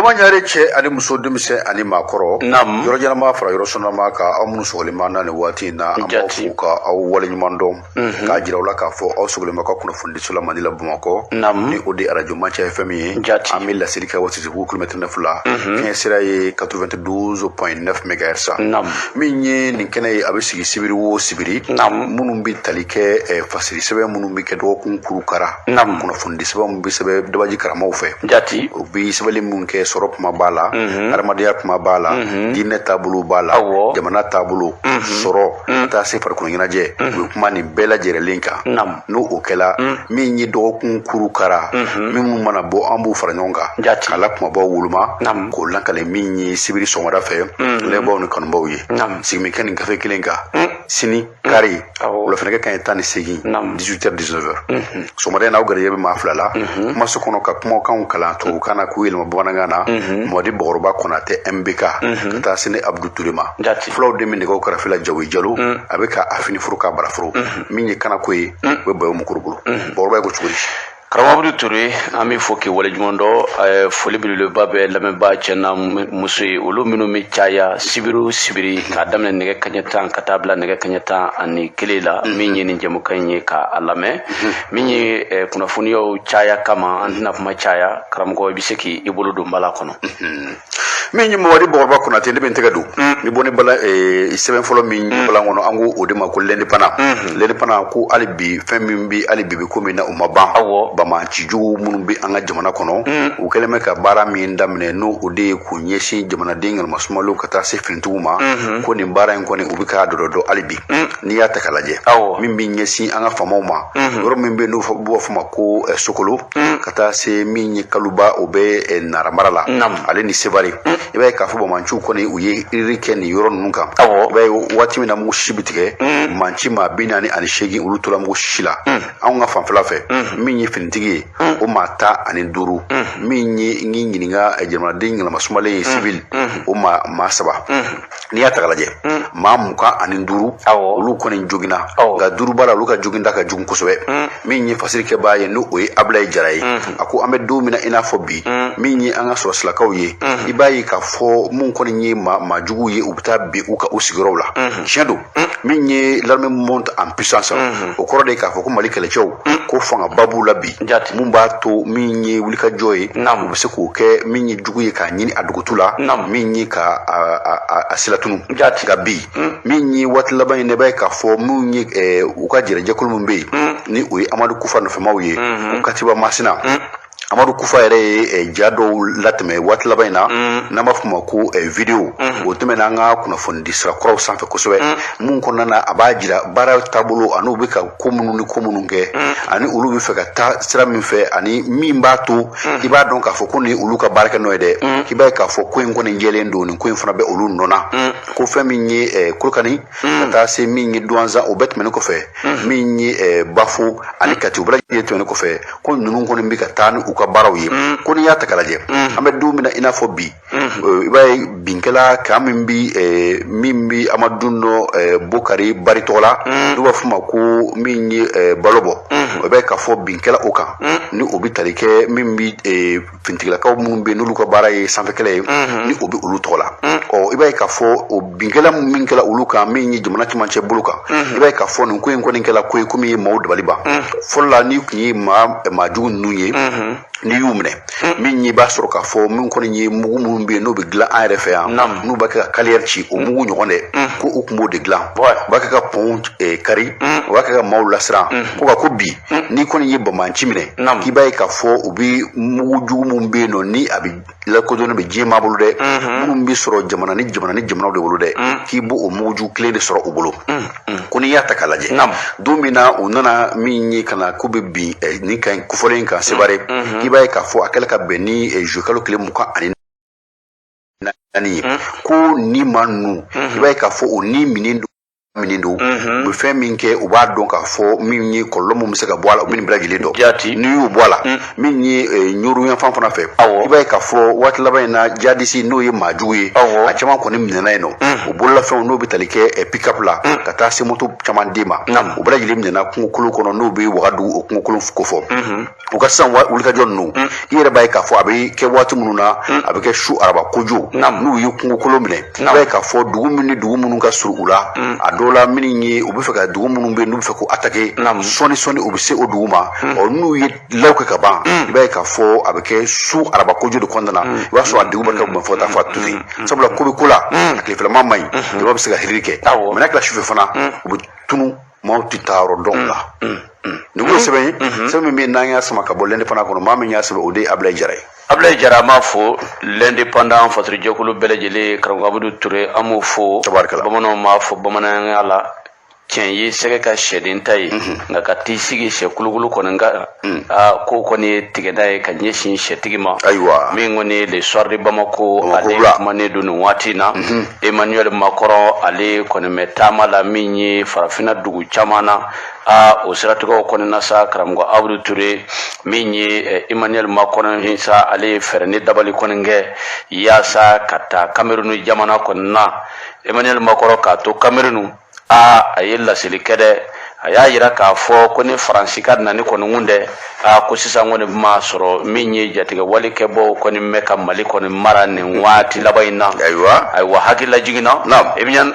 Jama ɲare, cɛ ani muso, denmisɛn ani maakɔrɔ, yɔrɔ janama fara yɔrɔ sɔnnama ka aw minnu sɔgɔlen b'an na nin waati in na, an b'aw fo ka aw waleɲuman dɔn, k'a jira aw la k'a fɔ aw sɔgɔlen b'aw ka kunnafonidiso la Mali la, Bamakɔ, ni o de arajo Mancɛ FM ye. An bɛ laseli kɛ Wasesebugu kilomɛtɛrɛ 9 la, fiɲɛ sira ye 92.9 mégahertz. Min ye nin kɛnɛ ye, a bɛ sigi sibiri o sibiri, minnu bɛ tali kɛ fasiri sɛbɛn minnu bɛ kɛ dɔgɔkun kurukara, kunnafonidi sɛbɛn minnu bɛ sɛbɛn dabaji karamaw fɛ. U bɛ sɛbɛnni minnu kɛ, sɔrɔ kuma b'a la, adamadenya kuma b'a la, diinɛ taabolo b'a la, jamana taabolo, sɔrɔ, ka taa se farikolo ɲɛnajɛ, u bɛ kuma nin bɛɛ lajɛlen kan. N'o o kɛla, min ye dɔgɔkun kurukara minnu mana bɔ, an b'u fara ɲɔgɔn kan k'a la kumabaw woloma k'o lakale. Min ye sibiri sɔgɔmada fɛ, lɛbaw ni kanubaw ye, sigimɛ kɛ nin gafe kelen kan sini kari, wulafɛnɛkɛ kanɲɛ 18, 18h 19h. Sɔgɔmada in na, aw garijɛgɛ bɛ maa fila la kumaso kɔnɔ ka kumakanw kalan tubabukan na k'u yɛlɛma bamanankan na, Mamadi Bɔgɔrɔba Kɔnatɛ MBK, ka taa se ne Abudu Ture ma. Fulaw den bɛ nɛgɛw karafe la, Jawo Jalo, a bɛ ka a fini foro k'a baraforo. Min ye kanako ye, o bɛ Bayo Mukuru bolo. Bɔgɔrɔba ye ko cogo di? Karamɔgɔ Abudu Ture, an bɛ fo k'i waleɲuman dɔn. Foli belebeleba bɛ lamɛnbaa cɛ n'a muso ye, olu minnu bɛ caya sibiri o sibiri k'a daminɛ nɛgɛ kaɲɛ 10 ka taa bila nɛgɛ kaɲɛ 11 la, min ye nin jɛmukan in ye k'a lamɛn. Min ye kunnafoniyaw caya kama, an tɛna kuma caya. Karamɔgɔ, i bɛ se k'i bolo don bala kɔnɔ. Min ye Mamadi Bɔgɔrɔba Kɔnatɛ, ne bɛ n tɛgɛ don ni bɔ ni bala sɛbɛn fɔlɔ min balan kɔnɔ, an ko o de ma ko L'Indépendant. L'Indépendant ko hali bi, fɛn min bɛ hali bi bɛ ko min na, o ma ban. Banbaanci jugu minnu bɛ an ka jamana kɔnɔ, u kɛlen bɛ ka baara min daminɛ, n'o o de ye k'u ɲɛsin jamanaden ŋanama sumalenw ka taa se finitigiw ma, ko nin baara in kɔni, u bɛ k'a dɔdɔ dɔ hali bi. N'i y'a ta k'a lajɛ, min bɛ ɲɛsin an ka faamaw ma, yɔrɔ min bɛ yen n'u b'a fɔ ma ko Sokolo, ka taa se min ye Kaluba, o bɛ Nara mara la, ale ni Sevare, i b'a ye k'a fɔ banbaanciw kɔni, u ye iriri kɛ nin yɔrɔ ninnu kan. I b'a ye waati min na mugu sisi bɛ tigɛ, banbaanci maa 48, olu tora mugu sisi la. Anw ka fanfɛla fɛ, min ye finitigi ye, o maa 15, min ye n k'i ɲininka jamanaden ŋanama sumalen ye, civil, o maa saba. N'i y'a ta k'a lajɛ, maa 25, olu kɔni joginna, nka duuru b'a la, olu ka joginda ka jugu kosɛbɛ. Min ye fasiri kɛbaa ye, n'o o ye Abulayi Jara ye, a ko an bɛ don min na i n'a fɔ bi, min ye an ka sɔrɔsilakaw ye, i b'a ye k'a fɔ mun kɔni ye maa juguw ye, u bɛ taa bin u ka u sigiyɔrɔw la. Tiɲɛ don, min ye l'armée monte en puissance, o kɔrɔ de ye k'a fɔ ko Mali kɛlɛcɛw ko fangaba b'u la bi, mun b'a to min ye wulikajɔ ye, u bɛ se k'o kɛ min ye jugu ye k'a ɲini a dugutu la, min ye ka a silatunu. Nka bi, min ye waati laban ye, ne b'a ye k'a fɔ min ye u ka jɛrɛjɛkulu min bɛ yen, ni o ye Amadu Kufa nɔfɛmaw ye, o Katiba Masina, Amadu Kufa yɛrɛ ye ja dɔw latɛmɛ waati laban in na, n'an b'a fɔ o ma ko vidéo. O tɛmɛna an ka kunnafonidi sira kuraw sanfɛ kosɛbɛ, mun kɔnɔna na a b'a jira baara taabolo ani u bɛ ka ko minnu ni ko minnu kɛ, ani olu bɛ fɛ ka taa sira min fɛ, ani min b'a to i b'a dɔn k'a fɔ ko nin olu ka baarakɛ nɔ ye dɛ. I b'a ye k'a fɔ ko in kɔni jɛlen don, nin ko in fana bɛ olu nɔ na, ko fɛn min ye Kolokani ka taa se min ye Duwanzan, o bɛɛ tɛmɛnen kɔfɛ, min ye Bafo ani Kati, o bɛɛ lajɛlen tɛmɛnen kɔfɛ, ko ninnu kɔni bɛ ka taa ni u ka baaraw ye. Ko n'i y'a ta k'a lajɛ, an bɛ don min na i n'a fɔ bi, i b'a ye binkɛla kan min bɛ Amadu nɔ Bokari Bari tɔgɔ la, n'u b'a fɔ ma ko min ye Balɔbɔ, o bɛ k'a fɔ binkɛla o kan, ni o bɛ tali kɛ min bɛ finitigilakaw minnu bɛ yen, n'olu ka baara ye sanfɛkɛlɛ ye, ni o bɛ olu tɔgɔ la. Ɔ, i b'a ye k'a fɔ o binkɛla min kɛla olu kan, min ye jamana cɛmancɛ bolo kan, i b'a ye k'a fɔ nin ko in kɔni kɛla ko ye komi ye maaw dabali ban. Fɔlɔ la, n'i tun ye maa jugu ninnu ye, n'i y'u minɛ, min ye, i b'a sɔrɔ k'a fɔ min kɔni ye mugu minnu bɛ yen, n'o bɛ dilan an yɛrɛ fɛ yan, n'u b'a kɛ ka carrière ci, o mugu ɲɔgɔn dɛ, ko u tun b'o de dilan, u b'a kɛ ka pɔnw kari, u b'a kɛ ka maaw lasiran. Ko nka ko bi, n'i kɔni ye banbaanci minɛ, k'i b'a ye k'a fɔ u bɛ mugu jugu minnu bɛ yen nɔ, ni a bɛ lakodɔnnen bɛ diɲɛ maa bolo dɛ, minnu bɛ sɔrɔ jamana ni jamana ni jamanaw de bolo dɛ, k'i b'o o mugu jugu kelen de sɔrɔ u bolo. Ko n'i y'a ta k'a lajɛ, don min na u nana min ye ka na k'u bɛ bin nin kan kofɔlen kan Sevare, k'i b'a ye k'a fɔ a kɛlen ka bɛn ni juillet kalo tile 24 ye, ko ni maa ninnu, i b'a ye k'a fɔ o ni mini min don, u bɛ fɛn min kɛ, u b'a dɔn k'a fɔ min ye kɔlɔlɔ min bɛ se ka bɔ a la, u bɛ nin bɛɛ lajɛlen dɔn. N'i y'u bɔ a la, min ye Ɲoro yanfan fana fɛ, i b'a ye k'a fɔ waati laban in na, jadisi n'o ye maa jugu ye, a caman kɔni minɛna yen nɔ. U bololafɛnw n'o bɛ tali kɛ pick-up la ka taa se moto caman den ma, u bɛɛ lajɛlen minɛna kungokolo kɔnɔ n'o bɛ Wagadugu o kungokolo kofɔ. U ka sisan wulikajɔ ninnu, i yɛrɛ b'a ye k'a fɔ a bɛ kɛ waati minnu na, a bɛ kɛ su araba kojo n'u ye kungokolo minɛ. I b'a ye k'a fɔ dugu min ni dugu minnu ka surun u la, a dɔw la minnu ye u bɛ fɛ ka dugu minnu bɛ yen n'u bɛ fɛ k'u attaquer, sɔɔni sɔɔni u bɛ se o dugu ma. Ɔ, n'u ye law kɛ ka ban, i b'a ye k'a fɔ a bɛ kɛ su araba kojo de kɔnɔna na. I b'a sɔrɔ a degun barika bon fo ka taa fɔ a to ten, sabula ko bɛ ko la, a tile filama man ɲi, jama bɛ se ka hirili kɛ. Mais n'a kɛra sufɛ fana, u bɛ tunu, maaw tɛ taa yɔrɔ dɔn u la. Nin kun ye sɛbɛn ye, sɛbɛn min bɛ yen n'an y'a sama ka bɔ L'Indépendant kɔnɔ. Maa min y'a sɛbɛn, o de ye Abulayi Jara ye. Abulayi Jara, an b'a fo. L'Indépendant fasirijɛkulu bɛɛ lajɛlen, karamɔgɔ Abudu Ture, an b'o fo. Tabarikala. Bamananw b'a fɔ bamananya la, tiɲɛ ye sɛgɛ ka sɛden ta ye, nka ka t'i sigi sɛ kulukulu kɔni kan, aa, ko kɔni ye tigɛda ye ka ɲɛsin sɛtigi ma. Min kɔni ye Le Soir de Bamako, Bamako ale bila. kumanen don nin waati in na. Emmanuel Macron, ale kɔni bɛ taama la min ye farafinna dugu caman na. Aa, o siratigɛw kɔni na sa, karamɔgɔ Abudu Ture, min ye Emmanuel Macron ye sa, ale ye fɛɛrɛ ni dabali kɔni kɛ yaasa ka taa Cameroun jamana kɔni na. Emmanuel Macron k'a to Cameroun, aa, a ye laseli kɛ dɛ. A y'a yira k'a fɔ ko ni Faransi ka nani kɔni kun dɛ, aa, ko sisan kɔni ma sɔrɔ min ye jatigɛ wale kɛbɔw kɔni bɛ ka Mali kɔni mara nin waati laban in na. Ayiwa, hakilila jiginna.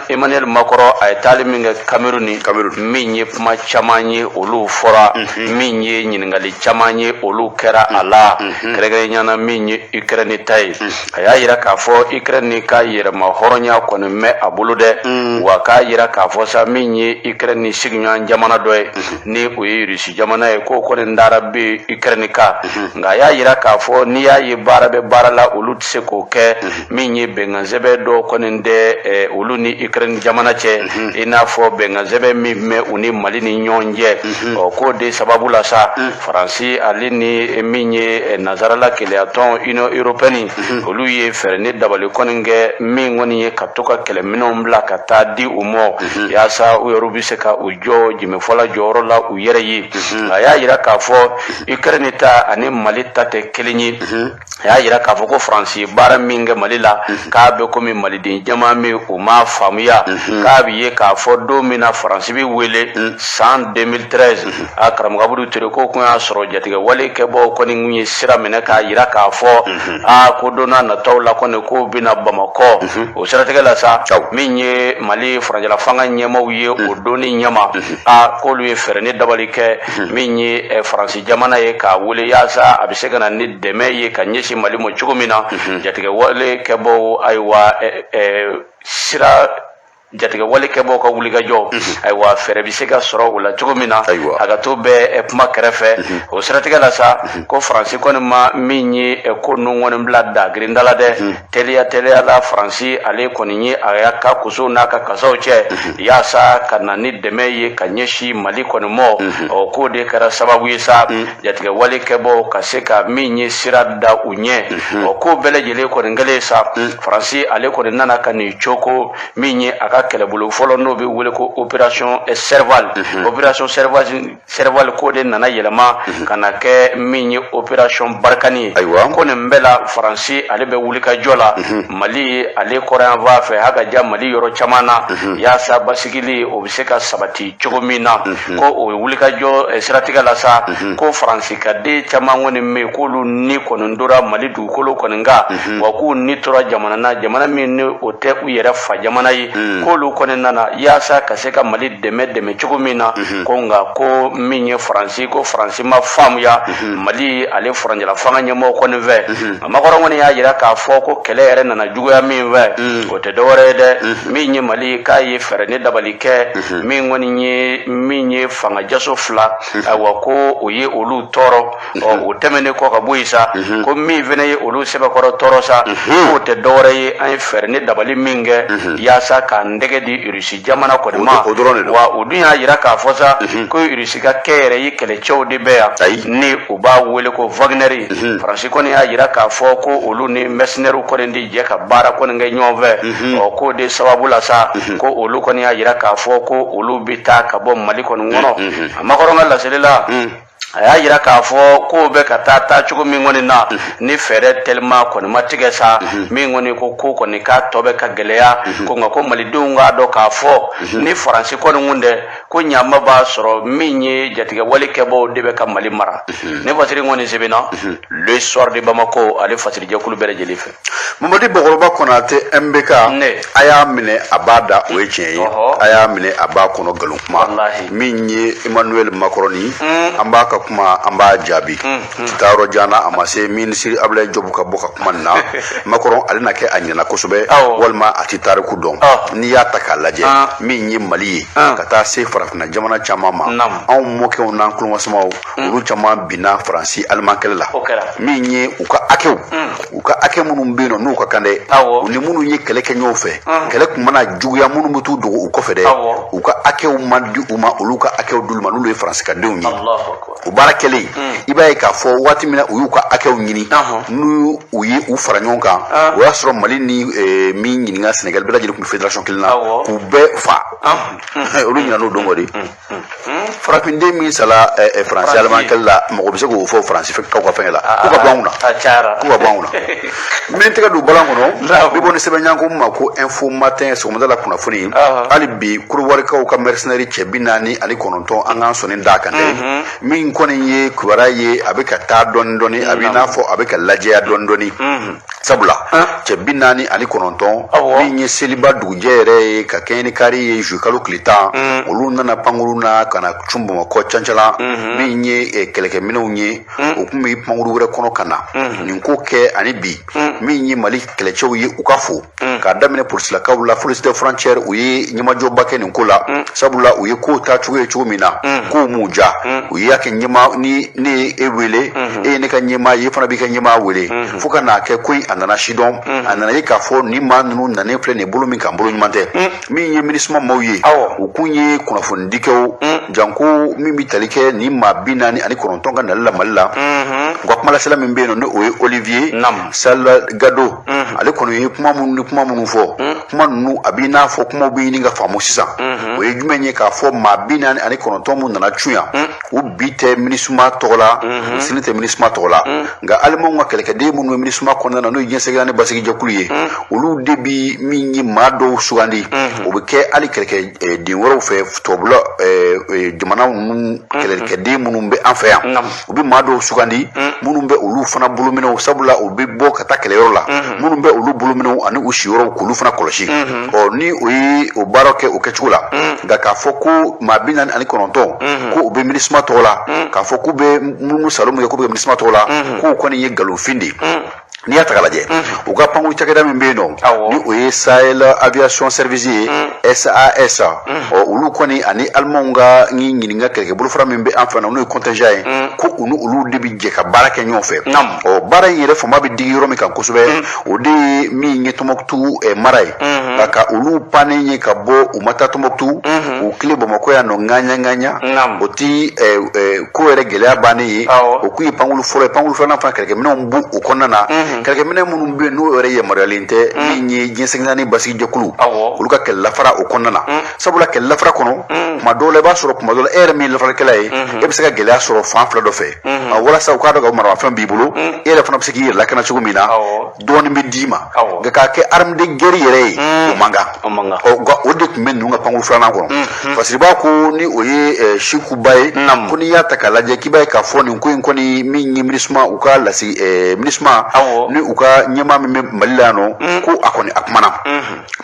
Emmanuel Macron, a ye taali min kɛ Cameroun, Cameroun. min ye kuma caman ye olu fɔra, min ye ɲininkali caman ye olu kɛra a la, kɛrɛnkɛrɛnnenya na min ye Ukraine ta ye. A y'a yira k'a fɔ Ukraine ka yɛrɛma hɔrɔnya kɔni mɛ a bolo dɛ, wa k'a yira k'a fɔ sa, min ye Ukraine sigiɲɔgɔn jamana dɔ ye ni o ye Rusi jamana ye, k'o kɔni dara bɛ Ukraine kan. Nka a y'a yira k'a fɔ n'i y'a ye baara bɛ baara la, olu tɛ se k'o kɛ min ye bɛnkansɛbɛn dɔw kɔni tɛ olu ni Ukraine jamana cɛ, i n'a fɔ bɛnkansɛbɛn min bɛ u ni Mali ni ɲɔgɔn cɛ. Ɔ, k'o de sababu la sa, Faransi ale ni min ye nansarala kelenyatɔn Union européenne, olu ye fɛɛrɛ ni dabali kɔni kɛ min kɔni ye ka to ka kɛlɛminɛnw bila ka taa di u ma, yaasa u yɛrɛ bɛ se ka u jɔ jɛmɛfɔla jɔyɔrɔ la u yɛrɛ ye. A y'a yira k'a fɔ Ukraine ta ani Mali ta tɛ kelen ye. A y'a yira k'a fɔ ko Faransi ye baara min kɛ Mali la, k'a bɛ komi maliden jama min o m'a faamuya, k'a bɛ ye k'a fɔ don min na Faransi bɛ wele san 2013, a karamɔgɔ Abudu Ture, ko kun y'a sɔrɔ jatigɛ wale kɛbaaw kɔni kun ye sira minɛ k'a yira k'a fɔ aa, ko don n'a nataw la kɔni k'o bɛna Bamakɔ. O siratigɛ la sa, min ye Mali furancɛla fanga ɲɛmaaw ye o donni ɲɛma, a k'olu ye fɛɛrɛ ni dabali kɛ min ye Faransi jamana ye k'a wele yaasa a bɛ se ka na ni dɛmɛ ye ka ɲɛsin Mali ma cogo min na. Jatigɛ wale kɛbaaw, ayiwa, sira jatigɛ wale kɛbaaw ka wulikajɔ, ayiwa, fɛɛrɛ bɛ se ka sɔrɔ o la cogo min na. A ka to bɛɛ kuma kɛrɛfɛ. O siratigɛ la sa, ko Faransi kɔni ma min ye ko ninnu kɔni bila dagirinda la dɛ. Teliya teliya la, Faransi ale kɔni ye a y'a ka kosow n'a ka kasaw cɛ yaasa ka na ni dɛmɛ ye ka ɲɛsin Mali kɔni ma. Ɔ, k'o de kɛra sababu ye sa, jatigɛ wale kɛbaaw ka se ka min ye sira da u ɲɛ. Ɔ, k'o bɛɛ lajɛlen kɔni kɛlen sa, Faransi ale kɔni nana ka nin coko min ye a ka kɛlɛbolo fɔlɔ n'o bɛ wele ko opération Serval. Opération Serval, k'o de nana yɛlɛma ka na kɛ min ye opération Barkhane ye. Ko nin bɛɛ la, Faransi ale bɛ wuli ka jɔ la Mali ale kɔrɔyanfan fɛ, haka ja Mali yɔrɔ caman na, yaasa basigili o bɛ se ka sabati cogo min na. Ko o ye wulikajɔ siratigɛ la sa, ko Faransi ka den caman kɔni bɛ yen k'olu ni kɔni tora Mali dugukolo kɔni kan, wa k'u ni tora jamana na, jamana min ni o tɛ u yɛrɛ fa jamana ye, k'olu kɔni nana yaasa ka se ka Mali dɛmɛ dɛmɛ cogo min na. Ko nka ko min ye Faransi, ko Faransi ma faamuya Mali ale furancɛla fanga ɲɛmɔgɔ kɔni fɛ. A Macron kɔni y'a yira k'a fɔ ko kɛlɛ yɛrɛ nana juguya min fɛ, o tɛ dɔwɛrɛ ye dɛ, min ye Mali k'a ye fɛɛrɛ ni dabali kɛ min kɔni ye min ye fanga jaso fila, ayiwa, ko o ye olu tɔɔrɔ. Ɔ, o tɛmɛnen kɔ ka bɔ yen sa, ko min fana ye olu sɛbɛkɔrɔ tɔɔrɔ sa, k'o tɛ dɔwɛrɛ ye, an ye fɛɛrɛ ni dabali min kɛ yaasa k'an tɛgɛ di Irisi jamana kɔni ma. O dɔrɔn de don. Wa u dun y'a jira k'a fɔ sa ko Irisi ka kɛnyɛrɛye kɛlɛcɛw de bɛ yan ni u b'a wele ko Wagner. Faransi kɔni y'a jira k'a fɔ ko olu ni mercenaires kɔni de jɛ ka baara kɔni kɛ ɲɔgɔn fɛ. Ɔ, k'o de sababu la sa, ko olu kɔni y'a jira k'a fɔ ko olu bɛ taa ka bɔ Mali kɔni kɔnɔ. A Macron ka laseli la, a y'a jira k'a fɔ kow bɛ ka taa taacogo min kɔni na, ni fɛɛrɛ teliman kɔni ma tigɛ sa, min kɔni ko kɔni k'a tɔ bɛ ka gɛlɛya ko, nka ko malidenw k'a dɔn k'a fɔ ni Faransi kɔni kun tɛ, ko ɲama b'a sɔrɔ min ye jatigɛwale kɛbaw de bɛ ka Mali mara. Ne fasiri kɔni sɛbɛnna Le Soir de Bamako ale fasirijɛkulu bɛɛ lajɛlen fɛ. Mamadi Bɔkɔrɔba Konate MBK, a y'a minɛ a b'a da, o ye tiɲɛ ye. A y'a minɛ a b'a kɔnɔ, nkalon kuma. Min ye Emmanuel Macron ye, an b'a ka kuma, an b'a jaabi taa yɔrɔ jan na. A ma se minisiri Abdoulaye Diop ka bɔ ka kuma nin na. Macron ale na kɛ a ɲɛna kosɛbɛ, walima a tɛ tariku dɔn. N'i y'a ta k'a lajɛ, min ye Mali ye ka taa se farafinna jamana caman ma, anw mɔkɛw n'an tulomasamaw, olu caman binna Faransi aliman kɛlɛ la. Min ye u ka hakɛw, u ka hakɛ minnu bɛ yen nɔ n'u ka kan dɛ, u ni minnu ye kɛlɛ kɛ ɲɔgɔn fɛ, kɛlɛ tun mana juguya, minnu bɛ t'u dogo u kɔfɛ dɛ, u ka hakɛw ma di u ma, olu ka hakɛw d'olu ma n'olu ye Faransi ka denw ye. O baara kɛlen, i b'a ye k'a fɔ waati min na u y'u ka hakɛw ɲini, n'u u ye u fara ɲɔgɔn kan, o y'a sɔrɔ Mali ni min ɲininka Sénégal bɛɛ lajɛlen tun bɛ fédération kelen na, k'u bɛɛ fa. Olu ɲinɛ n'o don kɔ de. Farafinden min sala Faransi aliman kɛlɛ la, mɔgɔ bɛ se k'o fɔ Faransi kaw ka fɛngɛ la k'u ka bɔ anw na, k'u ka bɔ anw na. N bɛ n tɛgɛ don balan kɔnɔ, n bɛ bɔ ni sɛbɛn ɲanko ma ko Info Matin sɔgɔmada la kunnafoni. Hali bi Kɔdiwarikaw ka mercenaires cɛ 49, an k'an sɔnni d'a kan dɛ. Min kɔni ye kibaruya ye, a bɛ ka taa dɔɔni dɔɔni, a bɛ i n'a fɔ a bɛ ka lajɛya dɔɔni dɔɔni, sabula cɛ 49, min ye seliba dugujɛ yɛrɛ ye ka kɛɲɛ ni kari ye, juillet kalo tile 10, olu nana pankuru na ka na cun Bamakɔ Cancalan. Min ye kɛlɛkɛminɛnw ye, u tun bɛ pankuru wɛrɛ kɔnɔ ka na nin ko kɛ. Ani bi min ye Mali kɛlɛcɛw ye, u ka fo k'a daminɛ polisilakaw la, police des frontières, u ye ɲɛmajɔba kɛ nin ko la, sabula u ye kow taa cogo ye cogo min na, kow m'u ja, u y'a kɛ ɲɛma ni ne ye e wele, e ye ne ka ɲɛmaa ye, e fana b'i ka ɲɛmaa wele, fo ka n'a kɛ ko in a nana sidɔn, a nana ye k'a fɔ nin maa ninnu nanen filɛ nin bolo min kan, bolo ɲuman tɛ. Min ye MINUSMA maaw ye, u kun ye kunnafonidikɛw janko min bɛ tali kɛ nin maa 49 ka nali la Mali la. U ka kumalasela min bɛ yen nɔ, ni o ye Olivier Salgado, ale kɔni ye kuma minnu ni kuma minnu fɔ, kuma ninnu a b'i n'a fɔ kumaw bɛ ɲini ka faamu sisan. O ye jumɛn ye? K'a fɔ maa 49 minnu nana cun yan, u bi tɛ MINUSMA tɔgɔ la, u sini tɛ MINUSMA tɔgɔ la, nka alimanw ka kɛlɛkɛden minnu bɛ MINUSMA kɔnɔna na, n'o ye diɲɛ seleke naani basigijɛkulu ye, olu de bi min ye maa dɔw sugandi. O bɛ kɛ hali kɛlɛkɛden wɛrɛw fɛ, tubabula jamana ninnu kɛlɛkɛden minnu bɛ an fɛ yan, u bɛ maa dɔw sugandi minnu bɛ olu fana bolominɛw, sabula u bɛ bɔ ka taa kɛlɛyɔrɔ la, minnu bɛ olu bolominɛw ani u siyɔrɔw k'olu fana kɔlɔsi. Ɔ, ni o ye o baara kɛ o kɛcogo la, nka k'a fɔ ko maa 49 ko u bɛ MINUSMA tɔgɔ la, k'a fɔ k'u bɛ munumunu salo min kɛ, k'u bɛ MINUSMA tɔgɔ la, k'o kɔni ye nkalonfin de ye. N'i y'a ta k'a lajɛ, u ka pankuru cakɛda min bɛ yen nɔ, ni o ye Sahel Aviation Service ye, SAS, ɔ, olu kɔni ani alimanw ka ni ɲininka kɛlɛkɛ bolofara min bɛ an fɛ yan n'o ye contingent ye, ko u ni olu de bɛ jɛ ka baara kɛ ɲɔgɔn fɛ. Ɔ, baara in yɛrɛ fanba bɛ digi yɔrɔ min kan kosɛbɛ, o de ye min ye Tɔnbɔkutu mara ye. Nka ka olu pannen ye ka bɔ, u ma taa Tɔnbɔkutu, u tile Bamakɔ yan nɔ ŋaɲa ŋaɲa, o ti ko yɛrɛ gɛlɛya bannen ye. O kun ye pankuru fɔlɔ ye. Pankuru filanan fana, kɛlɛkɛminɛnw b'u o kɔnɔna na, kɛlɛkɛminɛn minnu bɛ yen n'o yɛrɛ yamaruyalen tɛ min ye diɲɛ seleke naani basigijɛkulu olu ka kɛlɛlafara o kɔnɔna na, sabula kɛlɛlafara kɔnɔ, tuma dɔw la i b'a sɔrɔ tuma dɔw la e yɛrɛ min ye lafarakɛla ye, e bɛ se ka gɛlɛya sɔrɔ fan fila dɔ fɛ, walasa u k'a dɔn ka maramafɛn b'i bolo, e yɛrɛ fana bɛ se k'i yɛrɛ lakana cogo min na, dɔɔnin bɛ d'i ma. Nka k'a kɛ arme de guerre yɛrɛ ye, o man kan. Ɔ, nka o de tun bɛ ninnu ka pankuru filanan kɔnɔ. Fasiriba ko ni o ye Sikuba ye, ko n'i y'a ta k'a lajɛ, k'i b'a ye k'a fɔ nin ko in kɔni min ye MINUSMA u ka lasi, MINUSMA ni u ka ɲɛmaa min bɛ Mali la yan nɔ, ko a kɔni a kumana.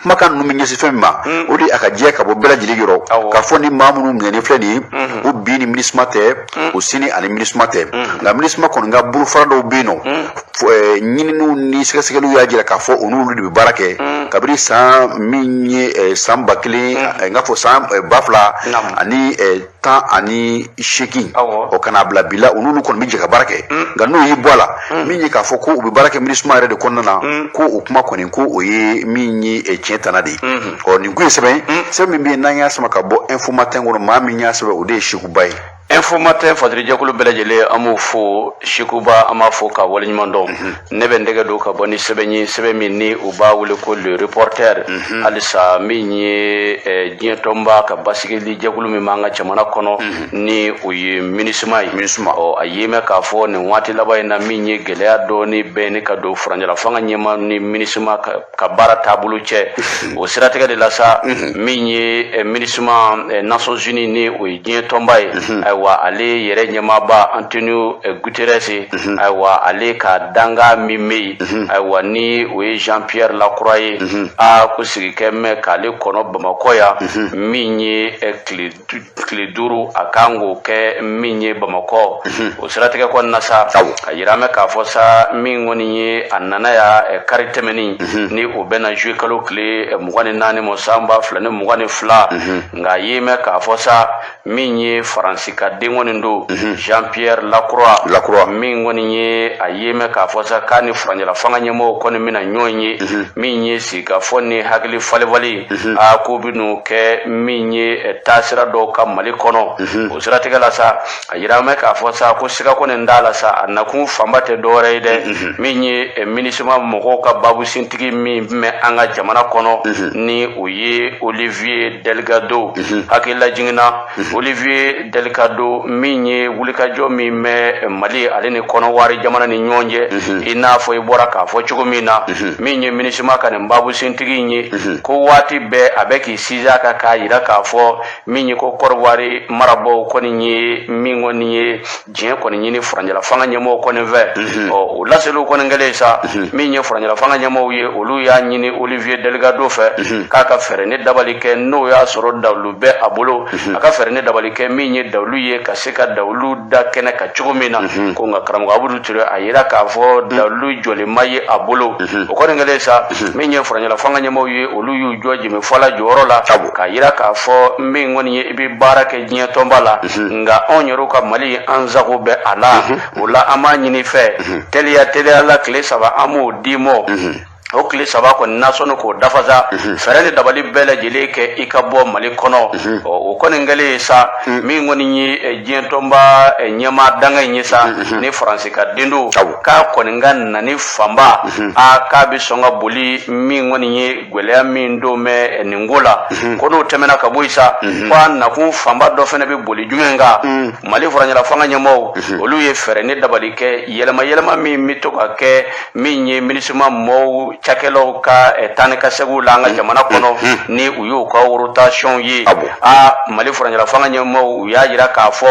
Kumakan ninnu bɛ ɲɛsin fɛn min ma, o de ye a ka jɛ ka bɔ bɛɛ lajɛlen yɔrɔ k'a fɔ ni maa minnu minɛnen filɛ nin ye, o bi ni MINUSMA tɛ, o sini ani MINUSMA tɛ. Nka MINUSMA kɔni ka bolofara dɔw bɛ yen nɔ, ɲininiw ni sɛgɛsɛgɛliw y'a jira k'a fɔ o n'olu de bɛ baara kɛ. Kabiri san min ye san 1000, n k'a fɔ san 2018, o ka n'a bila bi la, u n'olu kɔni bɛ jɛ ka baara kɛ. Nka n'o y'i bɔ a la, min ye k'a fɔ ko u bɛ baara kɛ MINUSMA yɛrɛ de kɔnɔna na, ko o kuma kɔni, ko o ye min ye tiɲɛ tana de ye. Ɔ, nin kun ye sɛbɛn ye, sɛbɛn min bɛ yen n'an y'a sama ka bɔ Info Matin kɔnɔ. Maa min y'a sɛbɛn, o de ye Sekuba ye. Info Matin fatirijɛkulu bɛɛ lajɛlen, an b'o fo. Sekuba, an b'a fo ka waleɲuman dɔn. Ne bɛ n tɛgɛ don ka bɔ ni sɛbɛn ye, sɛbɛn min ni u b'a wele ko Le Reporter. Halisa min ye diɲɛ tɔnba ka basigili jɛkulu min b'an ka jamana kɔnɔ, ni o ye MINUSMA ye. MINUSMA. Ɔ, a ye mɛn k'a fɔ nin waati laban in na, min ye gɛlɛya dɔɔni bɛ ne ka don furancɛla fanga ɲɛma ni MINUSMA ka baara taabolo cɛ. O siratigɛ de la sa, min ye MINUSMA, Nations Unies, ni o ye diɲɛ tɔnba ye, ayiwa, ale yɛrɛ ɲɛmaaba Antonio Guterres, ayiwa, ale ka danga min bɛ yen, ayiwa, ni o ye Jean Pierre Lacroix ye, a ko sigi kɛ mɛn k'ale kɔnɔ Bamakɔ yan. Min ye tile 5, a kan k'o kɛ min ye Bamakɔ. O siratigɛ kɔnɔna sa, a yira mɛn k'a fɔ sa, min kɔni ye a nana ya kari tɛmɛnin, ni o bɛna juillet kalo tile 24 ma, san 2022. Nka a ye mɛn k'a fɔ sa, min ye Faransi ka den kɔni don, Jean Pierre Lacroix. Lacroix. Min kɔni ye a ye mɛn k'a fɔ sa k'a ni furancɛla fanga ɲɛmɔgɔw kɔni bɛna ɲɔgɔn ye, min ye sigikafɔ ni hakili falefale, a ko bɛ n'o kɛ min ye taasira dɔw ka Mali kɔnɔ. O siratigɛ la sa, a yira mɛn k'a fɔ sa ko siga kɔni t'a la sa, a nakun fanba tɛ dɔwɛrɛ ye dɛ, min ye MINUSMA mɔgɔw ka babusentigi min bɛ an ka jamana kɔnɔ, ni o ye Olivier Delgado. Hakilila jiginna, Olivier Delgado min ye wulikajɔ min bɛ Mali ale ni Kɔnɔwari jamana ni ɲɔgɔn cɛ, i n'a fɔ i bɔra k'a fɔ cogo min na, min ye MINUSMA ka nin babusentigi in ye, ko waati bɛɛ a bɛ k'i sinsin a kan k'a yira k'a fɔ min ye ko Kɔrɔwari marabaaw kɔni ye min kɔni ye diɲɛ kɔni ɲini furancɛla fanga ɲɛmɔgɔw kɔni fɛ. Ɔ, o laseliw kɔni kɛlen sa, min ye furancɛla fanga ɲɛmɔgɔw ye, olu y'a ɲini Olivier Delgado fɛ k'a ka fɛɛrɛ ni dabali kɛ, n'o y'a sɔrɔ dawulu bɛ a bolo, a ka fɛɛrɛ ni dabali kɛ min ye dawulu ye ka se ka dawulu da kɛnɛ kan cogo min na. Ko nka karamɔgɔ Abudu Ture, a yira k'a fɔ dawulu jɔlen ma ye a bolo. O kɔni kɛlen sa, min ye furancɛla fanga ɲɛmɔgɔw ye, olu y'u jɔ jɛmɛfɔla jɔyɔrɔ la k'a yira k'a fɔ min kɔni ye i bɛ baara kɛ diɲɛ tɔnba la, nka anw yɛrɛw ka Mali, an sago bɛ a la. O la, an b'a ɲini fɛ teliya teliya la, tile 3 an b'o d'i ma. O tile 3 kɔni na, sɔnni k'o dafa sa, fɛɛrɛ ni dabali bɛɛ lajɛlen kɛ i ka bɔ Mali kɔnɔ. O kɔni kɛlen sa, min kɔni ye diɲɛ tɔnba ɲɛmaa danga in ye sa, ni Faransi ka den don, k'a kɔni ka na ni fanba, a k'a bɛ sɔn ka boli min kɔni ye gɛlɛya min don bɛ nin ko la. Ko n'o tɛmɛna ka bɔ yen sa, ko a nakun fanba dɔ fana bɛ boli jumɛn kan? Mali furancɛla fanga ɲɛmaaw, olu ye fɛɛrɛ ni dabali kɛ, yɛlɛma yɛlɛma min bɛ to ka kɛ min ye MINUSMA mɔɔw cakɛlaw ka taa ni ka seginw la an ka jamana kɔnɔ, ni u y'u ka rotation ye. A Mali furancɛla fanga ɲɛmaaw, u y'a jira k'a fɔ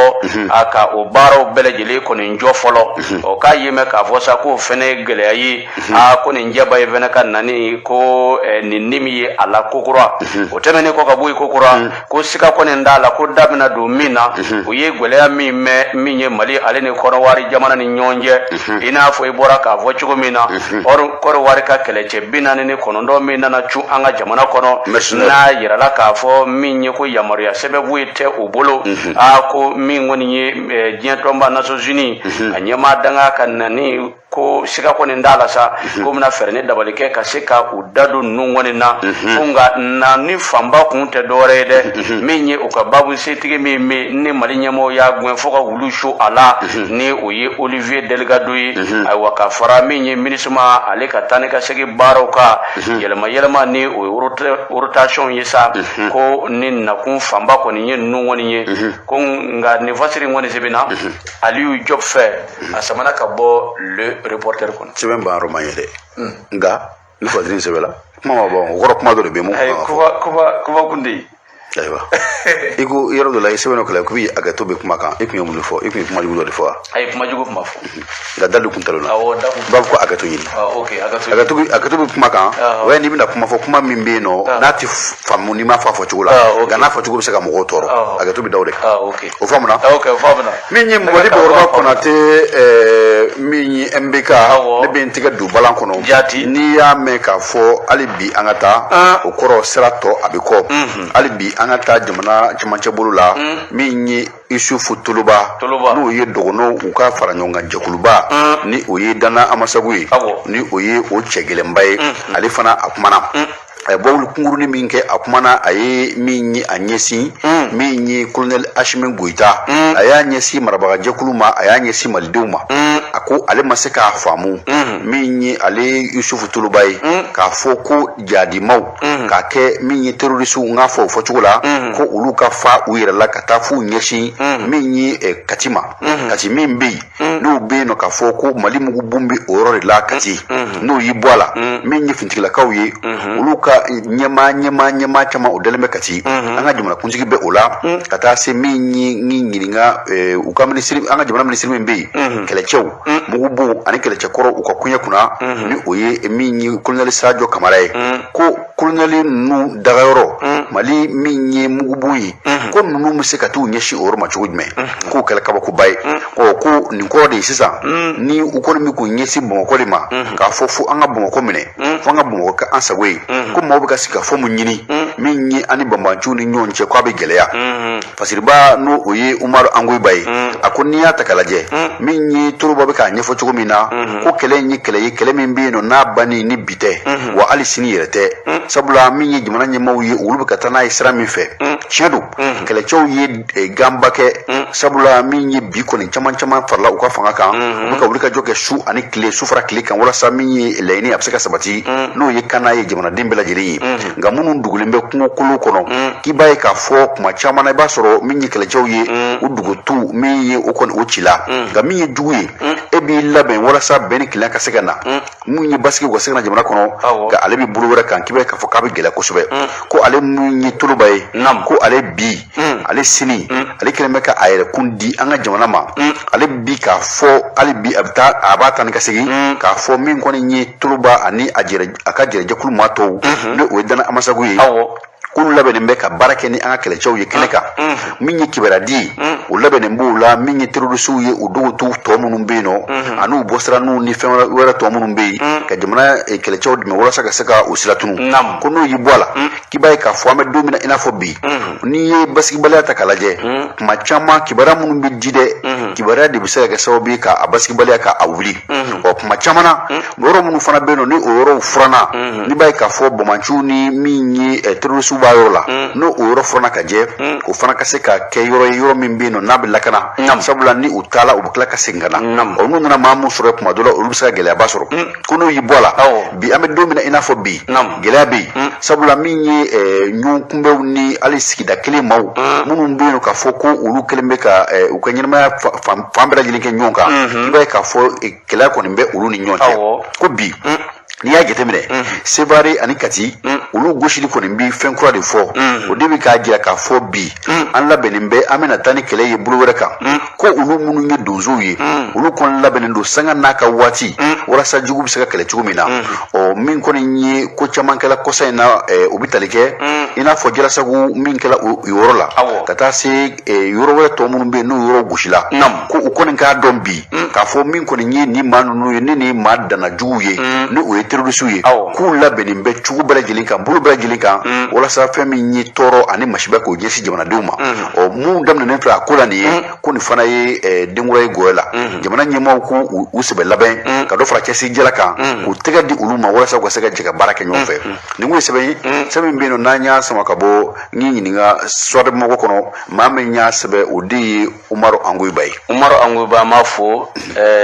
a ka o baaraw bɛɛ lajɛlen kɔni jɔ fɔlɔ. Ɔ, k'a ye mɛn k'a fɔ sa k'o fana ye gɛlɛya ye. A ko nin jɛba ye fana ka na ni ko nin ni min ye a la kokura. O tɛmɛnen kɔ ka bɔ yen kokura, ko siga kɔni t'a la ko da bɛna don min na, o ye gɛlɛya min bɛ min ye Mali ale ni Kɔnɔwari jamana ni ɲɔgɔn cɛ, i n'a fɔ i bɔra k'a fɔ cogo min na, Kɔnɔwari ka kɛlɛcɛ 49 min nana cun an ka jamana kɔnɔ, n'a yirala k'a fɔ min ye ko yamaruya sɛbɛn foyi tɛ u bolo. A ko min kɔni ye diɲɛ tɔnba Nations Unies a ɲɛmaa danga ka na ni ko siga kɔni t'a la sa, ko bɛna fɛɛrɛ ni dabali kɛ ka se ka u da don ninnu kɔni na. Ko nka na ni fanba kun tɛ dɔwɛrɛ ye dɛ, min ye u ka babu setigi min bɛ ni Mali ɲɛmɔgɔw y'a gɛn fo ka wulu su a la, ni o ye Olivier Delgado ye. Ayiwa, ka fara min ye MINUSMA ale ka taa ni ka segin baaraw kan, yɛlɛma yɛlɛma ni o ye rotation ye sa, ko ni nakun fanba kɔni ye ninnu kɔni ye. Ko nka nin fasiri kɔni sɛbɛnna Aliyu Jɔp fɛ, a samana ka bɔ Le Reporter kɔnɔ. Sɛbɛn ban yɔrɔ man ye dɛ, nka ni fasiri in sɛbɛnla, kuma ma ban. O kɔrɔ, kuma dɔ de bɛ yen mun kan ka fɔ. Kuma kun de ye. Ayiwa, i ko yɔrɔ dɔ la, i sɛbɛn dɔ kalan k'i bɛ hakɛto bɛ kuma kan. I tun ye mun de fɔ? I tun ye kuma jugu dɔ de fɔ wa? Ayi, kuma jugu kuma fɔ. Nka da de kun talon na. Awɔ, da kun. I b'a fɔ ko hakɛto ɲini. Ok, hakɛto. Hakɛto bɛ kuma kan. O ye n'i bɛna kuma fɔ, kuma min bɛ yen nɔ n'a tɛ faamu n'i ma fɔ a fɔ cogo la, nka n'a fɔ cogo bɛ se ka mɔgɔw tɔɔrɔ, hakɛto bɛ da o de kan. O faamuna? Ok, o faamuna. Min ye Mali Bakɔrɔba Konate, min ye MBK, ne bɛ n tɛgɛ don balan kɔnɔ. Jaati. N'i y'a mɛn k'a fɔ hali bi an ka taa, o kɔrɔ sira tɔ a bɛ kɔ. Hali bi an ka taa jamana cɛmancɛ bolo la, min ye Isufu Toloba, n'o ye dɔgɔnɔw u ka fara ɲɔgɔn kan jɛkuluba, ni o ye Dana Amasagu ye, ni o ye o cɛ gɛlɛnba ye, ale fana a kumana. A ye bɔwuli kunkurunin min kɛ, a kumana, a ye min ye a ɲɛsin min ye kolonɛli Asimi Goyita, a y'a ɲɛsin marabagajɛkulu ma, a y'a ɲɛsin malidenw ma. A ko ale ma se k'a faamu, min ye ale Yusufu Toloba ye, k'a fɔ ko jadimaw k'a kɛ min ye terorisiw, n k'a fɔ o fɔcogo la, ko olu ka fa u yɛrɛ la ka taa f'u ɲɛsin min ye Kati ma. Kati min bɛ yen, n'o bɛ yen nɔ, k'a fɔ ko Mali mugubon bɛ o yɔrɔ de la Kati, n'o y'i bɔ a la, min ye finitigilakaw ye, olu ka ɲɛmaa caman o dalen bɛ Kati, an ka jamanakuntigi bɛ o la, ka taa se min ye ni ɲininka u ka minisiri, an ka jamana minisiri min bɛ yen kɛlɛcɛw, mugubon ani kɛlɛcɛkɔrɔ u ka koɲɛ kunna, ni o ye min ye kolonɛli Sajo Kamara ye, ko kolonɛli ninnu dagayɔrɔ Mali min ye mugubon ye, ko ninnu bɛ se ka t'u ɲɛsin o yɔrɔ ma cogo jumɛn? K'o kɛra kabakoba ye. Ɔ, ko nin kɔrɔ de ye sisan ni u kɔni bɛ k'u ɲɛsin Bamakɔ de ma, k'a fɔ fo an ka Bamakɔ minɛ, fo an ka Bamakɔ kɛ an sago ye, ko maaw bɛ ka sigi ka fɔ mun ɲini min ye an ni banbaanciw ni ɲɔgɔn cɛ, k'a bɛ gɛlɛya. Fasiriba, n'o o ye Umaru Angoyiba ye, a ko n'i y'a ta k'a lajɛ, min ye Toloba bɛ k'a ɲɛfɔ cogo min na, ko kɛlɛ in ye kɛlɛ ye, kɛlɛ min bɛ yen nɔ n'a banni ni bi tɛ, wa hali sini yɛrɛ tɛ, sabula min ye jamana ɲɛmaaw ye, olu bɛ ka taa n'a ye sira min fɛ, tiɲɛ don, kɛlɛcɛw ye ganba kɛ, sabula min ye bi kɔni caman caman farala u ka fanga kan, u bɛ ka wulikajɔ kɛ su ani tile, su fara tile kan, walasa min ye laɲini a bɛ se ka sabati, n'o ye kana ye jamanaden bɛɛ lajɛlen ye. Nka minnu dogolen bɛ kungo kolo kɔnɔ, k'i b'a ye k'a fɔ kuma caman na, i b'a sɔrɔ min ye kɛlɛcɛw ye, u dogotu min ye o kɔni o cila. Nka min ye jugu ye, e b'i labɛn walasa bɛn ni kelenya ka se ka na, mun ye basigi ka se ka na jamana kɔnɔ, nka ale bɛ bolo wɛrɛ kan, k'i b'a ye k'a fɔ k'a bɛ gɛlɛya kosɛbɛ. Ko ale mun ye Toloba ye, ko ale bi, ale sini, ale kɛlen bɛ ka a yɛrɛ kun di an ka jamana ma. Ale bi k'a fɔ hali bi a bɛ taa, a b'a ta ni ka segin k'a fɔ min kɔni ye Toloba ani a jɛrɛ, a ka jɛrɛjɛkulu maa tɔw, ni o ye Dana Amasagu ye, k'olu labɛnnen bɛ ka baara kɛ ni an ka kɛlɛcɛw ye kɛnɛ kan. Min ye kibaruya di ye, o labɛnnen b'o la. Min ye terrorisiw ye, u dogotu tɔ minnu bɛ yen nɔ, an'u bɔsiraninw ni fɛn wɛrɛ tɔ minnu bɛ yen, ka jamana kɛlɛcɛw dɛmɛ walasa ka se ka o sira tunu. Ko n'o y'i bɔ a la, k'i b'a ye k'a fɔ an bɛ don min na i n'a fɔ bi, n'i ye basigibaliya ta k'a lajɛ, kuma caman kibaruya minnu bɛ di dɛ, kibaruya de bɛ se ka kɛ sababu ye k'a basigibaliya k'a wuli. Ɔ, kuma caman na, yɔrɔ minnu fana bɛ yen nɔ, ni o yɔrɔw furanna, n'i b'a ye k'a fɔ banbaanciw ni min ye terrorisiw b'a yɔrɔ la, n'o o yɔrɔ furanna ka jɛ, o fana ka se ka kɛ yɔrɔ ye, yɔrɔ min bɛ yen nɔ n'a bɛ lakana, sabula ni u taala, u bɛ tila ka segin ka na. Ɔ, n'u nana maa min sɔrɔ kuma dɔ la, olu bɛ se ka gɛlɛyaba sɔrɔ. Ko n'o y'i bɔ a la, bi an bɛ don min na i n'a fɔ bi, gɛlɛya bɛ yen, sabula min ye ɲɔgɔn kunbɛnw ni hali sigida kelen maaw minnu bɛ yen nɔ k'a fɔ ko olu kɛlen bɛ ka u ka ɲɛnamaya fan bɛɛ lajɛlen kɛ ɲɔgɔn kan, i b'a ye k'a fɔ kɛlɛ kɔni bɛ olu ni ɲɔgɔn cɛ. Ko bi n'i y'a jateminɛ, Sevare ani Kati, olu gosili kɔni bɛ fɛn kura de fɔ. O de bɛ k'a jira k'a fɔ bi an labɛnnen bɛ, an bɛna taa ni kɛlɛ ye bolo wɛrɛ kan. Ko olu minnu ye donsow ye, olu kɔni labɛnnen don sanga n'a ka waati walasa jugu bɛ se ka kɛlɛ cogo min na. Ɔ, min kɔni ye ko caman kɛla kɔsa in na, o bɛ tali kɛ i n'a fɔ Jalasagu min kɛla o yɔrɔ la, ka taa se yɔrɔ wɛrɛ tɔ minnu bɛ yen n'o yɔrɔ gosila, ko u kɔni k'a dɔn bi k'a fɔ min kɔni ye nin maa ninnu ye, ni nin maa danna juguw ye, ni o ye terrorisiw ye, k'u labɛnnen bɛ cogo bɛɛ lajɛlen kan, bolo bɛɛ lajɛlen kan, walasa fɛn min ye tɔɔrɔ ani masiba k'o ɲɛsin jamanadenw ma. Ɔ, mun daminɛnen filɛ a ko la nin ye, ko nin fana ye denkura ye gɔyɔ la. Jamana ɲɛmaaw ko u sɛbɛ labɛn ka dɔ fara cɛsirijala kan, k'u tɛgɛ di olu ma walasa u ka se ka jɛ ka baara kɛ ɲɔgɔn fɛ. Nin kun ye sɛbɛn ye, sɛbɛn min bɛ yen nɔ n'an y'a sama ka bɔ n y'i ɲininka Soir de Bamako kɔnɔ. Maa min y'a sɛbɛn, o de ye Umaru Angoyiba ye. Umaru Angoyiba, an b'a fo.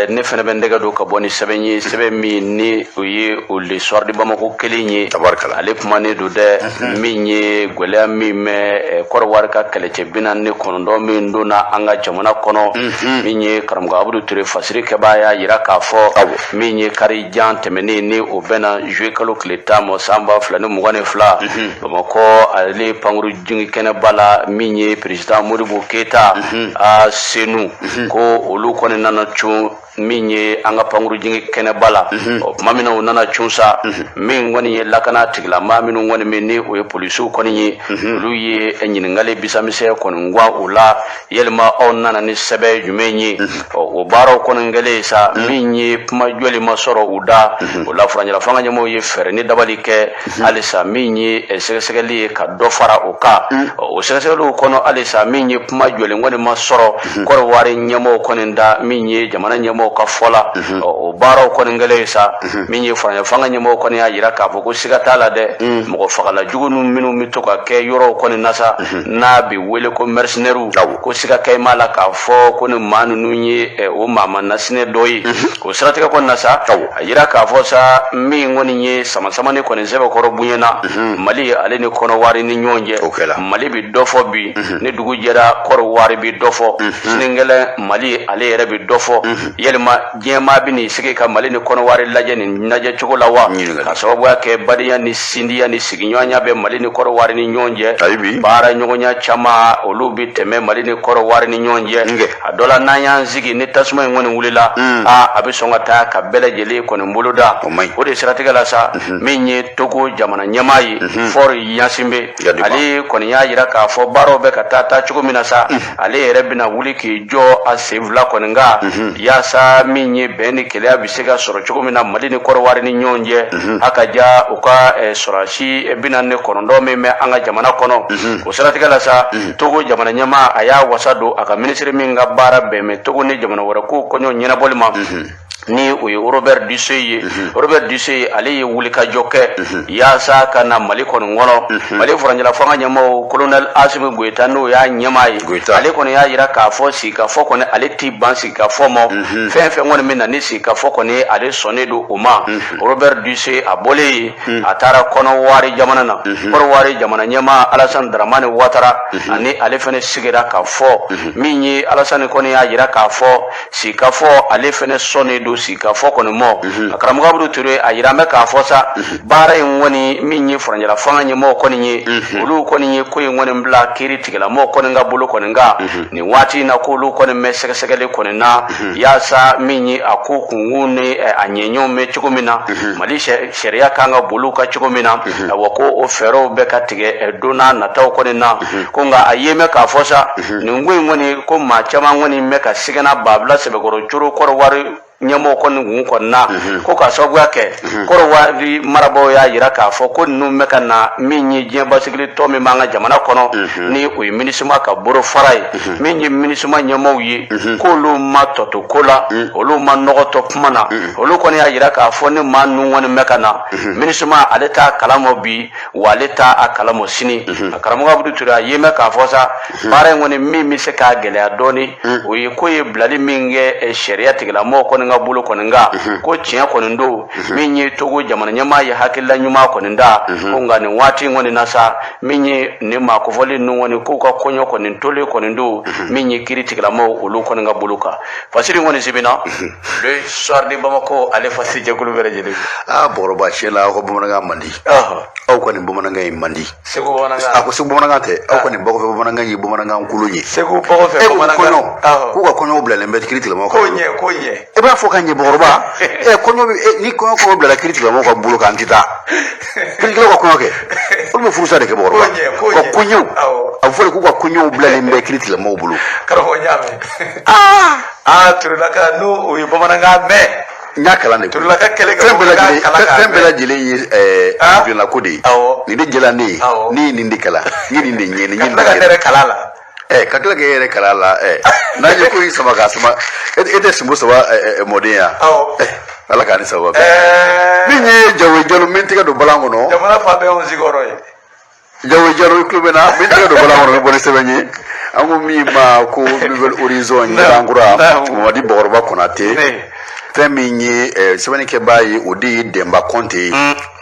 Ne fana bɛ n tɛgɛ don ka bɔ ni sɛbɛn ye, sɛbɛn min ni o ye ye o Le Soir de Bamako kelen ye. Tabarikala. Ale kumanen don dɛ, min ye gwɛlɛya min bɛ Kɔrɔwari ka kɛlɛcɛ 49 min donna an ka jamana kɔnɔ. Min ye karamɔgɔ Abudu Ture fasiri kɛbaa y'a yira k'a fɔ min ye kari jan tɛmɛnen, ni o bɛnna juillet kalo tile 10 ma san 2022, Bamakɔ ale pankuru jigin kɛnɛba la, min ye président Modibo Keyita a Senu ko olu kɔni nana cun min ye an ka pankuru jigin kɛnɛba la. O tuma min na u nana cun sa, min kɔni ye lakana tigilamaa minnu kɔni min ni o ye polisiw kɔni ye, olu ye ɲininkali bisamisɛn kɔni gwan u la: yalima aw nana ni sɛbɛn jumɛn ye? O baaraw kɔni kɛlen sa, min ye kuma jɔli ma sɔrɔ u da o la. Furancɛla fanga ɲɛmɔgɔw ye fɛɛrɛ ni dabali kɛ halisa, min ye sɛgɛsɛgɛli ye ka dɔ fara o kan. O sɛgɛsɛgɛliw kɔnɔ halisa, min ye kuma jɔlen kɔni ma sɔrɔ Kɔrɔwari ɲɛmɔgɔw kɔni da, min ye jamana ɲɛmɔgɔw ka fɔ la. O baaraw kɔni kɛlen sa, min ye furancɛ fanga ɲɛmɔgɔw kɔni y'a jira k'a fɔ ko siga t'a la dɛ, mɔgɔ fagala jugu minnu bɛ to ka kɛ yɔrɔw kɔni na sa, n'a bɛ wele ko mercenaires, ko siga kɛ m'a la k'a fɔ ko ni maa ninnu ye o maa nasinɛ dɔ ye. O siratigɛ kɔni na sa, a yira k'a fɔ sa, min kɔni ye samasamani kɔni sɛbɛkɔrɔ bonyana Mali ale ni Kɔnɔwari ni ɲɔgɔn cɛ. Mali bɛ dɔ fɔ bi, ni dugu jɛra Kɔrɔwari bɛ dɔ fɔ, sinikɛnɛ Mali ale yɛrɛ bɛ dɔ fɔ. Yalima diɲɛmaa bɛ n'i sigi ka Mali ni Kɔnɔwari lajɛ nin lajɛ cogo la wa? Ka sababuya kɛ badenya ni sindiya ni sigiɲɔgɔnya bɛ Mali ni Kɔrɔwari ni ɲɔgɔn cɛ, baara ɲɔgɔnya caman olu bɛ tɛmɛ Mali ni Kɔrɔwari ni ɲɔgɔn cɛ. A dɔ la, n'an y'an sigi ni tasuma in kɔni wulila, aa, a bɛ sɔn ka taa ka bɛɛ lajɛlen kɔni bolo da. O de siratigɛ la sa, min ye Togo jamana ɲɛmaa ye, Faure Gnassingbé, ale kɔni y'a jira k'a fɔ baaraw bɛ ka taa taa cogo min na sa, ale yɛrɛ bɛna wuli k'i jɔ a sen fila kɔni kan, yaasa min ye bɛn ni kelenya bɛ se ka sɔrɔ cogo min na Mali ni Kɔrɔwari ni ɲɔgɔn cɛ. A ka ja u ka sɔrɔdasi 49 min bɛ an ka jamana kɔnɔ. O siratigɛ la sa, Togo jamana ɲɛmaa a y'a wasa don a ka minisiri min ka baara bɛn bɛ Togo ni jamana wɛrɛ ko kɔɲɔ ɲɛnabɔli ma, ni o ye Robert Dussey ye. Robert Dussey, ale ye wulikajɔ kɛ yaasa ka na Mali kɔni kɔnɔ. Mali furancɛla fanga ɲɛmaaw, colonel Assimi Goïta, n'o y'a ɲɛmaa ye, ale kɔni y'a jira k'a fɔ sigikafɔ kɔni, ale ti ban sigikafɔ ma. Fɛn fɛn kɔni bɛ na ni sigikafɔ kɔni, ale sɔnnen don o ma. Robert Dussey a bɔlen yen, a taara Kɔnɔwari jamana na. Kɔnɔwari jamana ɲɛmaa Alassane Dramane Ouattara ani ale fana sigira ka fɔ. Min ye Alassane kɔni y'a jira k'a fɔ sigikafɔ, ale fana sɔnnen don sigikafɔ kɔni mɔ. A karamɔgɔ Abudu Ture, a yira an bɛ k'a fɔ sa, baara in kɔni, min ye furancɛla fanga ɲɛmɔgɔw kɔni ye, olu kɔni ye ko in kɔni bila kiiri tigilamɔgɔw kɔni ka bolo kɔni kan nin waati in na, k'olu kɔni bɛ sɛgɛsɛgɛli kɔni na, yaasa min ye a ko kunkun ni a ɲɛɲɛw bɛ cogo min na, Mali sariya kan ka boli ka cogo min na, awa, ko o fɛɛrɛw bɛ ka tigɛ don n'a nataw kɔni na. Ko nka a ye mɛn k'a fɔ sa, nin ko in kɔni, ko maa caman kɔni bɛ ka sigana babila sɛbɛkɔrɔ coro Kɔrɔwari ɲɛmɔgɔ kɔni kun kɔni na, ko ka sababuya kɛ Kɔrɔwari marabaaw y'a jira k'a fɔ ko ninnu bɛ ka na min ye diɲɛ basigili tɔn min b'an ka jamana kɔnɔ, ni o ye MINUSMA ka bolo fara ye. Min ye MINUSMA ɲɛmɔgɔw ye, k'olu ma tɔto ko la, olu ma nɔgɔ tɔ kuma na. Olu kɔni y'a jira k'a fɔ ni maa ninnu kɔni bɛ ka na, MINUSMA ale t'a kalama bi, wa ale t'a a kalama sini. A karamɔgɔ Abudu Ture, a ye mɛn k'a fɔ sa, baara in kɔni, min bɛ se k'a gɛlɛya dɔɔni, o ye ko ye bilali min kɛ sariya tigilamɔgɔw kɔni ka bolo kɔni kan, ko tiɲɛ kɔni don, min ye Togo jamana ɲɛmaa ye hakilila ɲuman kɔni da ko. Nka nin waati in kɔni na sa, min ye nin maa kofɔlen ninnu kɔni, k'u ka kɔɲɔ kɔni tolen kɔni don min ye kiiri tigilamɔgɔw olu kɔni ka bolo kan. Fasiri kɔni sɛbɛnna Le Soir de Bamako, ale fasi jɛkulu bɛɛ lajɛlen. Aa, Bɔgɔrɔba, tiɲɛ la, aw ka bamanankan man di. Aw ka nin bamanankan in man di. Segu bamanankan. A ko Segu bamanankan tɛ, aw ka nin bakɔfɛ bamanankan ye bamanankan kolon ye. Segu bakɔfɛ bamanankan. Kɔɲɔ, k'u ka kɔɲɔw bilalen bɛ kiiri tigilamɔgɔw kan. Ko ɲɛ, ko ɲɛ. E b'a fɔ ka ɲɛ, Bɔgɔrɔba. Ɛ, kɔɲɔ bɛ, ni kɔɲɔ kɔɲɔ bilala kiiri tigilamɔgɔw ka bolo kan, an tɛ taa kiiritigɛlaw ka kɔɲɔ kɛ. Olu bɛ furusa de kɛ, Bɔgɔrɔba. Ko ɲɛ, ka kɔɲɔw, a bɛ fɔ de k'u ka kɔɲɔw bilalen bɛ kiiri tigilamɔgɔw bolo. Karamɔgɔ, n y'a mɛn. Aa, Turelaka, n'o o ye bamanankan mɛn. N y'a kalan de. Turelaka kɛlen ka fɛn bɛɛ bamanankan lajɛlen kalan k'a fɛn bɛɛ mɛn. lajɛlen ye ɛɛ ko de ye. Nin de jɛla ne ye. Ne ye nin de kalan, n ye nin de ɲɛɲini, n Ka ye nin tila de ka ne ɲɛɲini. yɛrɛ kalan la. Ka tila k'e yɛrɛ kalan la. N'an ye ko in sama k'a sama, e tɛ sinbo saba mɔden ya? Awɔ. Ala k'an ni sababa bɛn. Ɛɛ Min ye Jawo Jalo, min tɛgɛ don balan kɔnɔ. Jamana fan bɛɛ y'anw sigiyɔrɔ ye. Jawo Jalo, i tulo bɛ n na. Min tɛgɛ don balan kɔnɔ, bɛ bɔ ni sɛbɛn ye, an ko min ma ko Nouvel Horizon, ɲɛdankura, Mamadi Bɔgɔrɔba Konate. Fɛn min ye sɛbɛnnikɛbaa ye, o de ye Dɛnba Kɔnte ye,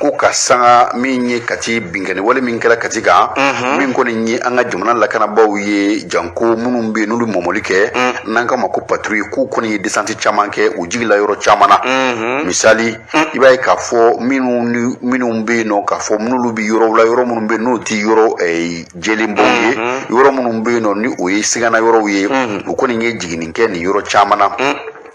ko ka sanga min ye Kati binkanni wale min kɛra Kati kan, min kɔni ye an ka jamana lakanabaaw ye, janko minnu bɛ yen n'olu mɔmɔli kɛ, n'an k'a ma ko patrouille, k'u kɔni ye descente caman kɛ, u jigila yɔrɔ caman na. Misali, i b'a ye k'a fɔ minnu ni minnu bɛ yen nɔ, k'a fɔ n'olu bɛ yɔrɔw la, yɔrɔ minnu bɛ yen n'o tɛ yɔrɔ jɛlenbaw ye, yɔrɔ minnu bɛ yen nɔ ni o ye sigana yɔrɔw ye, u kɔni ye jiginni kɛ nin yɔrɔ caman na.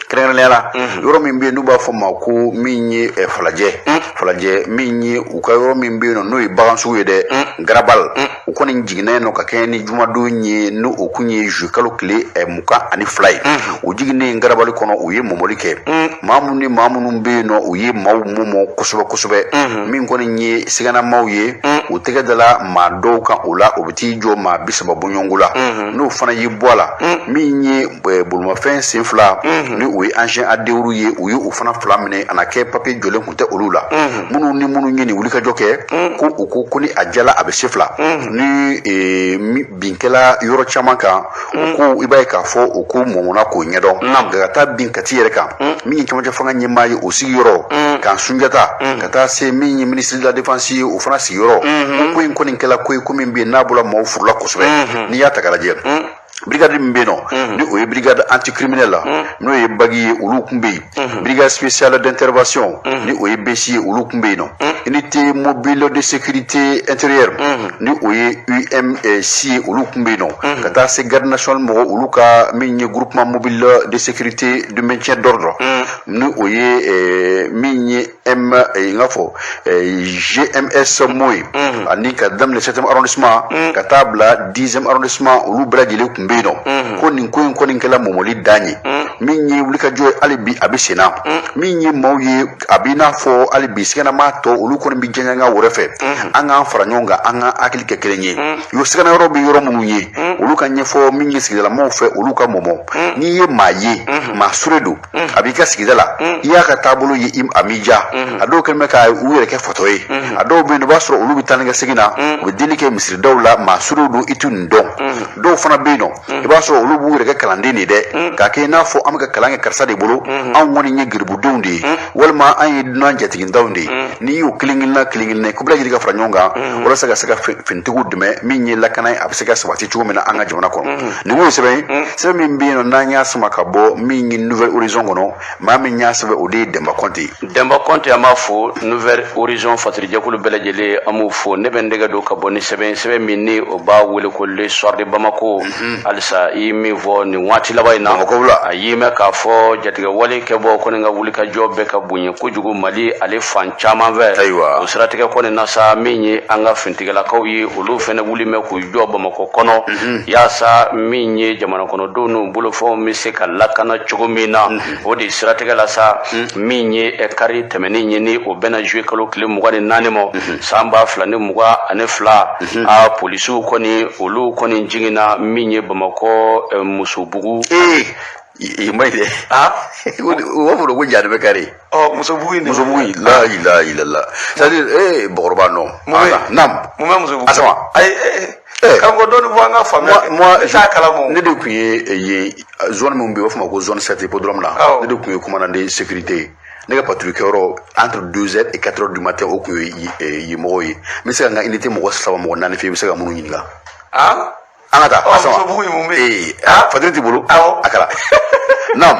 Kɛrɛnkɛrɛnnenya la, yɔrɔ min bɛ yen n'u b'a fɔ ma ko min ye Falajɛ, Falajɛ min ye u ka yɔrɔ min bɛ yen nɔ n'o ye bagansugu ye dɛ, Garabal, u kɔni jiginna yen nɔ ka kɛɲɛ ni jumadon ye, n'o o kun ye juillet kalo tile 22 ye. U jiginnen Garabali kɔnɔ, u ye mɔmɔli kɛ. Maa minnu ni maa minnu bɛ yen nɔ, u ye maaw mɔmɔ kosɛbɛ kosɛbɛ. Min kɔni ye siganamaw ye, u tɛgɛ dala maa dɔw kan, o la o bɛ t'i jɔ maa 30 bɔɲɔgɔnko la. N'o fana y'i bɔ a la, min ye bolimafɛn sen fila ni o ye engin à deux roues ye, u ye o fana fila minɛ, a na kɛ papiye jɔlen kun tɛ olu la. Minnu ni minnu ye nin wulikajɔ kɛ, ko u ko ko ni a jala a bɛ se fila ni bin kɛla yɔrɔ caman kan, u ko i b'a ye k'a fɔ u ko mɔmɔna k'o ɲɛdɔn nka ka taa bin Kati yɛrɛ kan, min ye cɛmancɛ fanga ɲɛmaa ye o sigiyɔrɔ kan, Sunjata, ka taa se min ye ministre de la défense ye, o fana sigiyɔrɔ, ko in kɔni kɛla ko ye, ko min bɛ yen n'a bɔra maaw furula kosɛbɛ. N'i y'a ta k'a lajɛ, brigade min bɛ yen nɔ ni o ye brigade anticriminelle la, n'o ye BAC ye, olu tun bɛ yen. Brigade spéciale d'intervention, ni o ye BSI ye, olu tun bɛ yen nɔ. Unité mobile de sécurité intérieure, ni o ye UMC ye, olu tun bɛ yen nɔ, ka taa se garde nationale mɔgɔ, olu ka min ye groupement mobile de sécurité de maintien d'ordre, ni o ye min ye M n k'a fɔ GMS mo ye, ani ka daminɛ 7e arrondissement ka taa bila 10e arrondissement, olu bɛɛ lajɛlen tun bɛ yen nɔ. Ko nin ko in kɔni kɛla mɔmɔli dan ye. Min ye wulikajɔ ye, hali bi a bɛ sen na. Min ye maaw ye, a b'i n'a fɔ hali bi siganama tɔ, olu kɔni bɛ jɛɲɔgɔn wɛrɛ fɛ. An k'an fara ɲɔgɔn kan, an k'an hakili kɛ kelen ye. Yo sigana yɔrɔ bɛ yɔrɔ minnu ye, olu ka ɲɛfɔ min ye sigidalamaw fɛ, olu ka mɔmɔ. N'i ye maa ye, maa sure don, a b'i ka sigida la, i y'a ka taabolo ye, a m'i diya, a dɔw kɛlen bɛ ka u yɛrɛ kɛ fatɔ ye. A dɔw bɛ yen, i b'a sɔrɔ olu bɛ taa ni ka segin na, u bɛ deli kɛ misiridaw la, maa surew don, i t'u nin dɔn. Dɔw fana bɛ yen nɔ, i b'a sɔrɔ olu b'u yɛrɛ kɛ kalanden de dɛ, k'a kɛ i n'a fɔ an bɛ ka kalan kɛ karisa de bolo, anw kɔni ye geribudenw de ye, walima an ye dunan jatigintanw de ye. N'i y'o kelen kelenna kelen kelenna ko bɛɛ lajɛlen ka fara ɲɔgɔn kan walasa ka se ka finitigiw dɛmɛ, min ye lakana ye, a bɛ se ka sabati cogo min na an ka jamana kɔnɔ. Nin kun ye sɛbɛn ye, sɛbɛn min bɛ yen nɔ n'an y'a sama ka bɔ min ye Nouvel Horizon kɔnɔ. Maa min y'a sɛbɛn, o de ye Dɛnba Kɔnte ye. Dɛnba Kɔnte, an b'a fo. Nouvel Horizon fatirijɛkulu bɛɛ lajɛlen, an b'u fo. Ne bɛ n dɛgɛ don ka bɔ ni sɛbɛn, sɛbɛn min ni o b'a wele ko Le Soir de Bamako. Halisa i ye min fɔ nin waati laban in na, Bamakɔ la, a y'i mɛn k'a fɔ jatigɛwale kɛbɔ kɔni ka wulikajɔ bɛɛ ka bonya kojugu Mali ale fan caman fɛ. Ayiwa. O siratigɛ kɔni na sa, min ye an ka finitigilakaw ye, olu fɛnɛ wuli mɛ k'u jɔ Bamakɔ kɔnɔ, yaasa min ye jamana kɔnɔdenw n'u bolofɛnw bɛ se ka lakana cogo min na. O de siratigɛ la sa, min ye kari tɛmɛnen ye, ni o bɛnna juillet kalo tile 24 ma san 2022, a polisiw kɔni, olu kɔni jiginna min ye Bamakɔ Musobugu. Ee, i ma ye dɛ, u b'a fɔ ko ja bɛ kari. Ɔ, Musobugu in de. Musobugu in, la ilaha illallah, c'est à dire bakɔrɔba nɔ. Naam. Mun bɛ Musobugu? Asama. Ayi, karamɔgɔ, dɔɔni fɔ an ka faamuya. Moi, ne t'a kalama. Ne de tun ye yen zone min bɛ yen, u b'a fɔ ma ko zone 7 hippodrome la, ne de tun ye commandant de sécurité ye. Ne ka patrouille kɛyɔrɔ, entre 2 heures et 4 heures du matin, o tun ye yen mɔgɔw ye. N bɛ se ka n ka unité mɔgɔ saba, mɔgɔ naani fɛ, i bɛ se ka minnu ɲininka. An ka taa. Asama, Musobugu in, mun bɛ yen? Ee, fatiri t'i bolo. Awɔ. A kɛra, naam.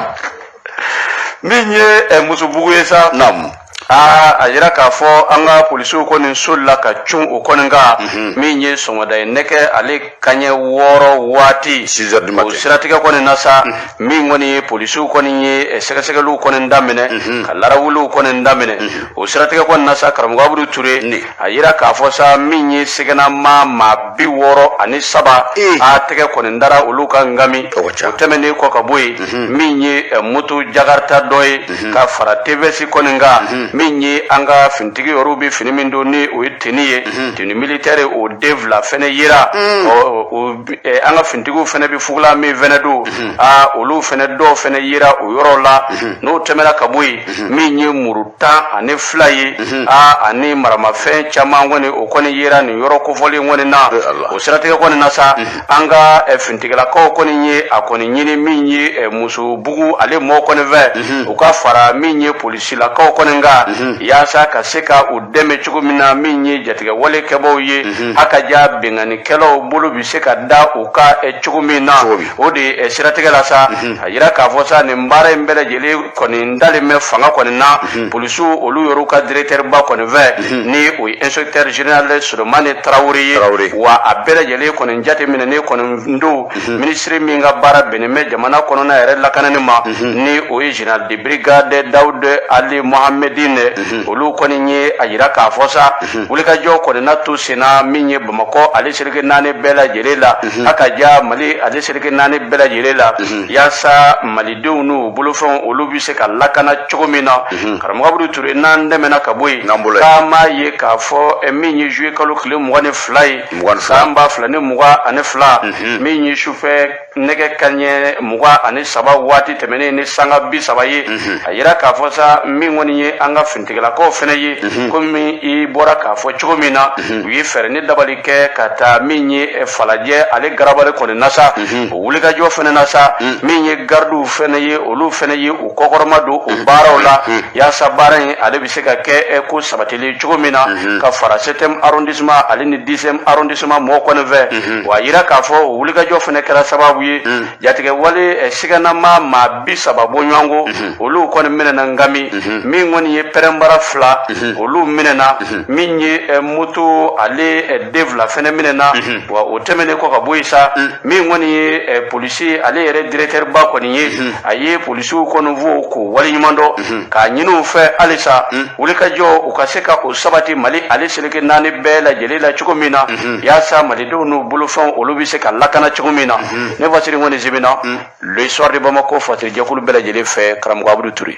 Min ye Musobugu ye sa, naam, aa, a yira k'a fɔ an ka polisiw kɔni solila ka cun o kɔni kan, min ye sɔgɔmada ye nɛgɛ ale kaɲɛ 6 waati. 6 heures du matin. O siratigɛ kɔni na sa, min kɔni ye polisiw kɔni ye sɛgɛsɛgɛliw kɔni daminɛ, ka larawuliw kɔni daminɛ. O siratigɛ kɔni na sa, karamɔgɔ Abudu Ture, a yira k'a fɔ sa, min ye sɛgɛnama maa 63, a tɛgɛ kɔni dara olu ka ngami. O ka ca. O tɛmɛnen kɔ ka bɔ yen, min ye moto jakarta dɔ ye ka fara TVS kɔni kan. Min ye an ka finitigi yɔrɔw bɛ fini min don, ni o ye tenue ye, tenue militaire, o den fila fɛnɛ yera. An ka finitigiw fɛnɛ bɛ fugula min fɛnɛ don, aa, olu fɛnɛ dɔw fɛnɛ yera o yɔrɔ la. N'o tɛmɛna ka bɔ yen, min ye muru 12 ye, aa, ani maramafɛn caman kɔni, o kɔni yera nin yɔrɔ kofɔlen kɔni na. O siratigɛ kɔni na sa, an ka finitigilakaw kɔni ye a kɔni ɲini min ye Musobugu ale mɔɔ kɔni fɛ, u ka fara min ye polisilakaw kɔni kan, yaasa ka se ka u dɛmɛ cogo min na, min ye jatigɛwale kɛbaw ye, a ka ja binkannikɛlaw bolo bɛ se ka da u kan cogo min na. O de siratigɛ la sa, a yira k'a fɔ sa, nin baara in bɛɛ lajɛlen kɔni dalen bɛ fanga kɔni na, polisiw olu yɛrɛ ka directeur ba kɔni fɛ, ni o ye inspecteur général Solomani Tarawele ye. Wa a bɛɛ lajɛlen kɔni jateminɛnen kɔni don minisiri min ka baara bɛnnen bɛ jamana kɔnɔna yɛrɛ lakanani ma, ni o ye général de brigade Dawud Ali Mohamedine. Olu kɔni ye a yira k'a fɔ sa, wulikajɔ kɔni na to senna min ye Bamakɔ ale seleke naani bɛɛ lajɛlen la, a ka ja Mali ale seleke naani bɛɛ lajɛlen la, yaasa malidenw n'u bolofɛnw olu bɛ se ka lakana cogo min na. Karamɔgɔ Abudu Ture, n'an tɛmɛna ka bɔ yen, k'an b'a ye k'a fɔ min ye juillet kalo tile 22 ye san 2022, min ye sufɛ nɛgɛ kanɲɛ 23 waati tɛmɛnen ni sanga 30 ye, a yira k'a fɔ sa, min kɔni ye an ka finitigilakaw fɛnɛ ye, komi i bɔra k'a fɔ cogo min na, u ye fɛɛrɛ ni dabali kɛ ka taa min ye Falajɛ ale garabali kɔni na sa. O wulikajɔ fɛnɛ na sa, min ye garidiw fɛnɛ ye, olu fɛnɛ ye u kɔkɔrɔma don o baaraw la, yaasa baara in ale bɛ se ka kɛ ko sabatilen cogo min na, ka fara septième arrondissement ale ni 10e arrondissement mɔgɔw kɔni fɛ. Wa a yira k'a fɔ o wulikajɔ fɛnɛ kɛra sababu ye, jatigɛwale siganama maa 30 bɔɲɔgɔnko, olu kɔni minɛna Ngami. Min kɔni ye pɛrɛnbara fila, olu minɛna. Min ye moto ale den fila fɛnɛ minɛna. Wa o tɛmɛnen kɔ ka bɔ yen sa, min kɔni ye polisi ale yɛrɛ directeur ba kɔni ye, a ye polisiw kɔni fo k'u waleɲuman dɔn, k'a ɲini u fɛ halisa wulikajɔ u ka se ka o sabati Mali ale seleke naani bɛɛ lajɛlen la cogo min na, yaasa malidenw n'u bolofɛnw olu bɛ se ka lakana cogo min na. Ne Fasiri kɔni sɛbɛnna Le Soir de Bamako Fasiri jɛkulu bɛɛ lajɛlen fɛ, karamɔgɔ Abudu Ture.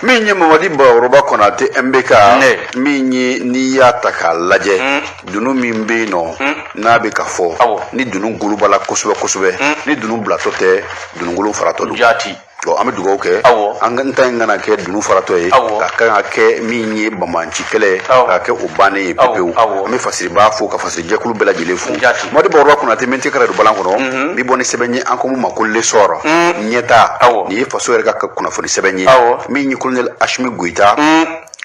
Min ye Mamadi Bakɔrɔba Konate MBK, min ye n'i y'a ta k'a lajɛ, dunun min bɛ yen nɔ n'a bɛ ka fɔ ni dunun golobala kosɛbɛ kosɛbɛ, ni dunun bilatɔ tɛ, dununkolo faratɔ don. Jaati. Bon, an bɛ dugawu kɛ an ka ta in kana kɛ dunun faratɔ ye, ka kan ka kɛ min ye banbaanci kɛlɛ, ka kɛ o bannen ye pepewu. An bɛ Fasiriba fo ka Fasiri jɛkulu bɛɛ lajɛlen fo. Mamadi Bakɔrɔba Konate min tɛ ka don balan kɔnɔ, n bɛ bɔ ni sɛbɛn ye an ko mun ma ko L'Essor, ɲɛta. Nin ye faso yɛrɛ ka kunnafoni sɛbɛn ye. Min ye colonel Asimi Goyita,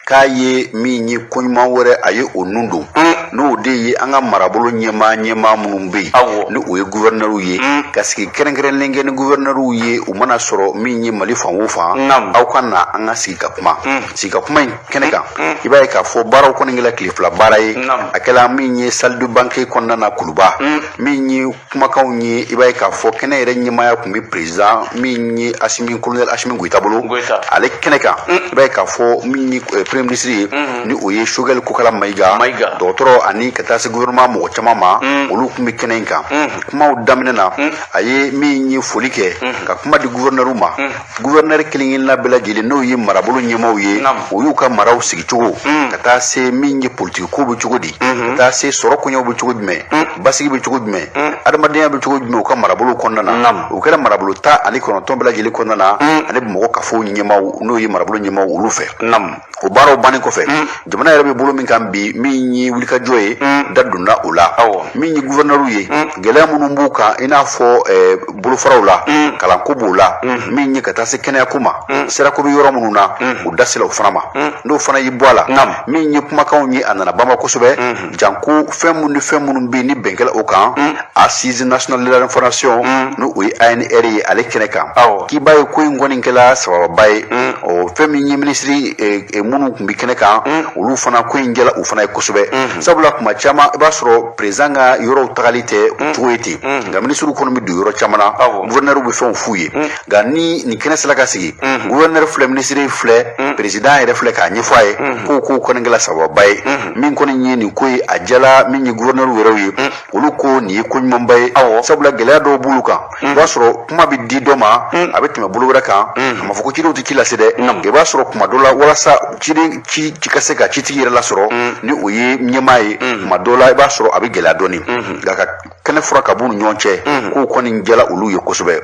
k'a ye min ye koɲuman wɛrɛ, a ye o nun don, n'o de ye an ka marabolo ɲɛmaa minnu bɛ yen, ni o ye guvɛrinɛriw ye, ka sigi kɛrɛnkɛrɛnlen kɛ ni guvɛrinɛriw ye. U mana sɔrɔ min ye Mali fan o fan, aw ka na an ka sigi ka kuma. Sigi ka kuma in kɛnɛ kan, i b'a ye k'a fɔ baaraw kɔni kɛla tile 2 baara ye. A kɛla min ye salle de banquet kɔnɔna na Kuluba. Min ye kumakanw ye, i b'a ye k'a fɔ kɛnɛ yɛrɛ ɲɛmaaya tun bɛ président min ye Asimi, colonel Asimi Goyita bolo. Ale kɛnɛ kan, i b'a ye k'a fɔ min ye premier ministre ye, ni o ye Choguel Kokala Mayiga dɔgɔtɔrɔ, ani ka taa se gouvernement mɔgɔ caman ma, olu tun bɛ kɛnɛ in kan. Kumaw daminɛ na, a ye min ye foli kɛ ka kuma di gouverneur ma. Gouverneur kelen kelenna bɛɛ lajɛlen, n'o ye marabolo ɲɛmaaw ye, o y'u ka maraw sigi cogo, ka taa se min ye politiki ko bɛ cogo di, ka taa se sɔrɔ koɲɛw bɛ cogo jumɛn, basigi bɛ cogo jumɛn, adamadenya bɛ cogo jumɛn u ka marabolo kɔnɔna na. O kɛra marabolo 19 bɛɛ lajɛlen kɔnɔna na, ani Bamakɔ kafo ɲɛmaaw, n'o ye marabolo ɲɛmaaw, olu fɛ. O baaraw bannen kɔfɛ, jamana yɛrɛ bɛ bolo min kan bi, min ye wulikajɔ ye, da donna o la. Min ye gouverneur ye, gɛlɛya minnu b'u kan, i n'a fɔ bolofaraw la, kalanko b'o la, min ye ka taa se kɛnɛyako ma, sirako bɛ yɔrɔ minnu na, u da sera o fana ma. N'o fana y'i bɔ a la, min ye kumakanw ye, a nana banba kosɛbɛ, janko fɛn minnu ni fɛn minnu bɛ yen ni bɛn kɛla o kan, assise nationale de la refondation, n'o o ye ANR ye, ale kɛnɛ kan, k'i b'a ye ko in kɔni kɛla sababa ye. Ɔ, fɛn min ye minisiri minnu tun bɛ kɛnɛ kan, olu fana ko in jɛla u fana ye kosɛbɛ. Sabula Sabula kuma caman i b'a sɔrɔ président ka yɔrɔw tagali tɛ o cogo ye ten, nka minisiriw kɔni bɛ don yɔrɔ caman na, gouverneur bɛ fɛnw f'u ye. Nka ni nin kɛnɛ sera ka sigi, gouverneur filɛ, minisiri filɛ, président yɛrɛ filɛ k'a ɲɛfɔ a ye ko kɔni kɛla sababa ye. Min kɔni ye nin ko ye, a jala min ye gouverneur yɛrɛw ye, olu ko nin ye ko ɲumanba ye, sabula gɛlɛya dɔw b'olu kan. I b'a sɔrɔ kuma bɛ di dɔ ma, a bɛ tɛmɛ bolo wɛrɛ kan. A ma fɔ ko cidenw tɛ ci lase dɛ, nka i b'a sɔrɔ kuma dɔ la, walasa ciden ci ci ka se ka citigi yɛrɛ lasɔrɔ, ni o ye ɲɛmaa ye, kuma dɔ la i b'a sɔrɔ a bɛ gɛlɛya dɔɔni. Nka ka kɛnɛ fura ka b'u ni ɲɔgɔn cɛ, k'o kɔni jala olu ye kosɛbɛ.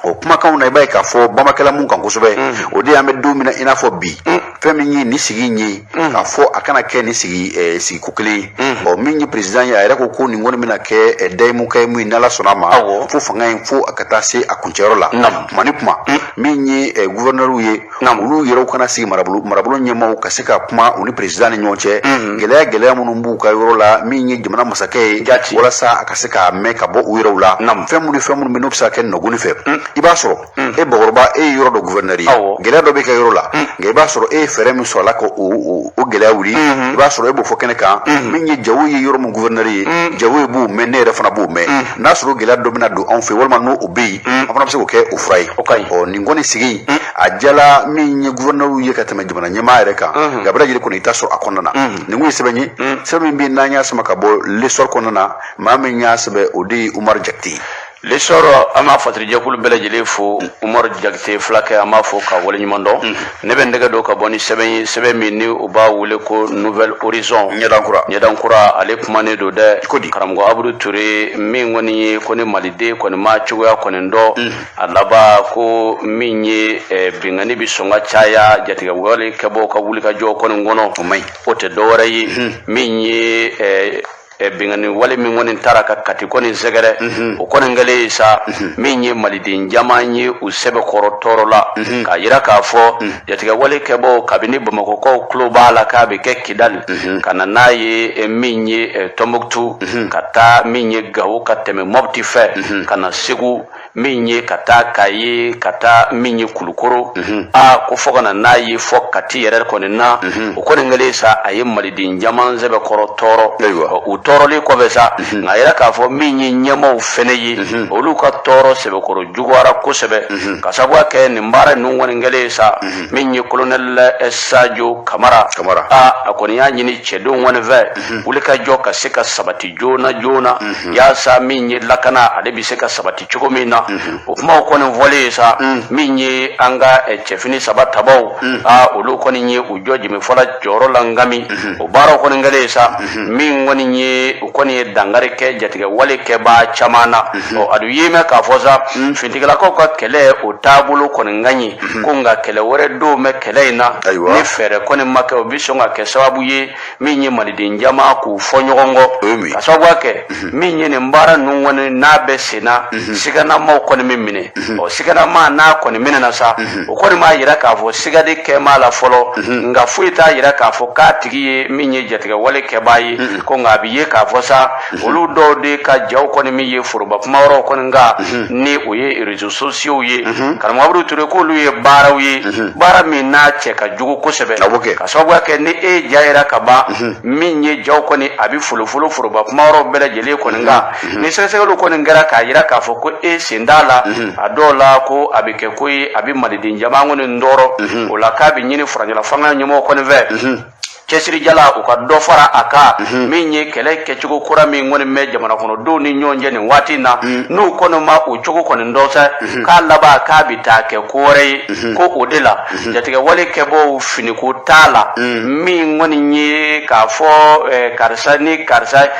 O kumakanw na, i b'a ye k'a fɔ bamakɛla mun kan kosɛbɛ, o de y'an bɛ don min na i n'a fɔ bi, fɛn min ye nin sigi in ye, k'a fɔ a kana kɛ nin sigi sigiko kelen ye. Ɔ, min ye président ye, a yɛrɛ ko ko nin kɔni bɛna kɛ dayimu kayimu ye, n'Ala sɔnna a ma, fo fanga in fo a ka taa se a kuncɛyɔrɔ la. Kuma ni kuma, min ye gouverneur ye, olu yɛrɛw kana sigi marabolo ɲɛmaaw ka se ka kuma u ni président ni ɲɔgɔn cɛ, gɛlɛya minnu b'u ka yɔrɔ la, min ye jamana masakɛ ye, walasa a ka se k'a mɛn ka bɔ u yɛrɛw la, fɛn minnu ni fɛn minnu bɛ n'o bɛ se ka kɛ nɔgɔni fɛ. I b'a sɔrɔ e bakɔrɔba, e ye yɔrɔ dɔ gouverneur ye, gɛlɛya dɔ bɛ ka yɔrɔ la, nka i b'a sɔrɔ e ye fɛɛrɛ min sɔrɔ a la ka o gɛlɛya wuli, i b'a sɔrɔ e b'o fɔ kɛnɛ kan. Min ye Jawo ye, yɔrɔ min gouverneur ye, Jawo ye b'o mɛn, ne yɛrɛ fana b'o mɛn. N'a sɔrɔ gɛlɛya dɔ bɛna don anw fɛ, walima n'o o bɛ yen, an fana bɛ se k'o kɛ o fura ye. Ɔ, nin kɔni sigi a jala min ye gouverneur ye ka tɛmɛ jamana ɲɛmaa yɛrɛ kan, nka bɛɛ lajɛlen kɔni i t'a sɔrɔ a kɔnɔna na. Nin kun ye sɛbɛn ye, sɛbɛn min bɛ yen n'an y'a sama ka bɔ L'Essor kɔnɔna na. Maa min y'a sɛbɛn, o de ye Umaru Jakite ye. L'Essor, an b'a fatirijɛkulu bɛɛ lajɛlen fo. Umaru Jakite fulakɛ, an b'a fo ka waleɲuman dɔn. Ne bɛ n tɛgɛ don ka bɔ ni sɛbɛn ye, sɛbɛn min ni u b'a wele ko Nouvel Horizon, Ɲɛdankura. Ɲɛdankura, ale kumanen don dɛ. Ko di? Karamɔgɔ Abudu Ture, min kɔni ye ko ni maliden kɔni ma cogoya kɔni dɔn, a laban ko min ye binkanni bɛ sɔn ka caya jatigɛ wale kɛbɔ ka wulikajɔ kɔni kɔnɔ. O man ɲi. O tɛ dɔwɛrɛ ye, min ye binkanni wale min kɔni taara ka Kati kɔni sɛgɛrɛ, o kɔni kɛlen ye sa, min ye maliden caman ye u sɛbɛkɔrɔ tɔɔrɔ la, k'a yira k'a fɔ jatigɛ wale kɛbɔ kabini Bamakɔkaw tulo b'a la k'a bɛ kɛ Kidali, ka na n'a ye min ye Tɔnbukutu, ka taa min ye Gawo, ka tɛmɛ Mɔpti fɛ ka na Segu, min ye ka taa Kayi, ka taa min ye Kulukoro, a ko fo ka na n'a ye fɔ Kati yɛrɛ kɔni na. O kɔni kɛlen sa, a ye maliden caman sɛbɛkɔrɔ tɔɔrɔ. U tɔɔrɔlen kɔfɛ sa, nka a yira k'a fɔ min ye ɲɛmaaw fɛnɛ ye, olu ka tɔɔrɔ sɛbɛkɔrɔ juguyara kosɛbɛ, ka sababu kɛ nin baara ninnu kɔni kɛlen sa, min ye kolonɛli Sajo Kamara, a kɔni y'a ɲini cɛdenw kɔni fɛ, wulikajɔ ka se ka sabati joona joona, yaasa min ye lakana, ale bɛ se ka sabati cogo min na. O kumaw kɔni fɔlen ye sa, min ye an ka cɛfini saba tabaw, aa, olu kɔni ye u jɔ jɛmɛfɔla jɔyɔrɔ la ngami. O baaraw kɔni kɛlen ye sa, min kɔni ye u kɔni ye dankari kɛ jatigɛ wale kɛbaa caman na. Ɔ, a dun ye mɛn k'a fɔ sa, finitigilakaw ka kɛlɛ o taabolo kɔni ka ɲi ko, nka kɛlɛ wɛrɛ dɔw bɛ kɛlɛ in na, ni fɛɛrɛ kɔni ma kɛ, o bɛ sɔn ka kɛ sababu ye min ye maliden jama k'u fɔ ɲɔgɔn kɔ, ka sababu kɛ min ye nin baara ninnu kɔni n'a bɛ sen na, siganamaw kɔni bɛ minɛ. Ɔ, siganama n'a kɔni minɛna sa, o kɔni b'a yira k'a fɔ siga de kɛ b'a la fɔlɔ, nka foyi t'a yira k'a fɔ k'a tigi ye min ye jatigɛ wale kɛbaa ye ko. Nka a bɛ ye k'a fɔ sa, olu dɔw de ka jaw kɔni min ye foroba kuma yɔrɔw kɔni kan, ni o ye réseaux sociaux ye, karamɔgɔ Abudu Ture, k'olu ye baaraw ye, baara min n'a cɛ ka jugu kosɛbɛ, ka sababu kɛ ni e ja yira ka ban, min ye jaw kɔni a bɛ folofolo foroba kuma yɔrɔw bɛɛ lajɛlen kɔni kan, ni sɛgɛsɛgɛliw kɔni kɛra k'a yira k'a fɔ ko e sen t'a la, a dɔw la ko a bɛ kɛ ko ye a bɛ maliden jama kɔni tɔɔrɔ. O la k'a bɛ ɲini furancɛla fanga ɲɛmɔgɔ kɔni fɛ, cɛsirijala u ka dɔ fara a kan, min ye kɛlɛ kɛcogo kura min kɔni bɛ jamana kɔnɔdenw ni ɲɔgɔn cɛ nin waati in na, n'u kɔni ma o cogo kɔni dɔn sa, k'a laban k'a bɛ taa kɛ ko wɛrɛ ye. Ko o de la jatigɛ wale kɛbɔw finiko t'a la, min kɔni ye k'a fɔ karisa ni karisa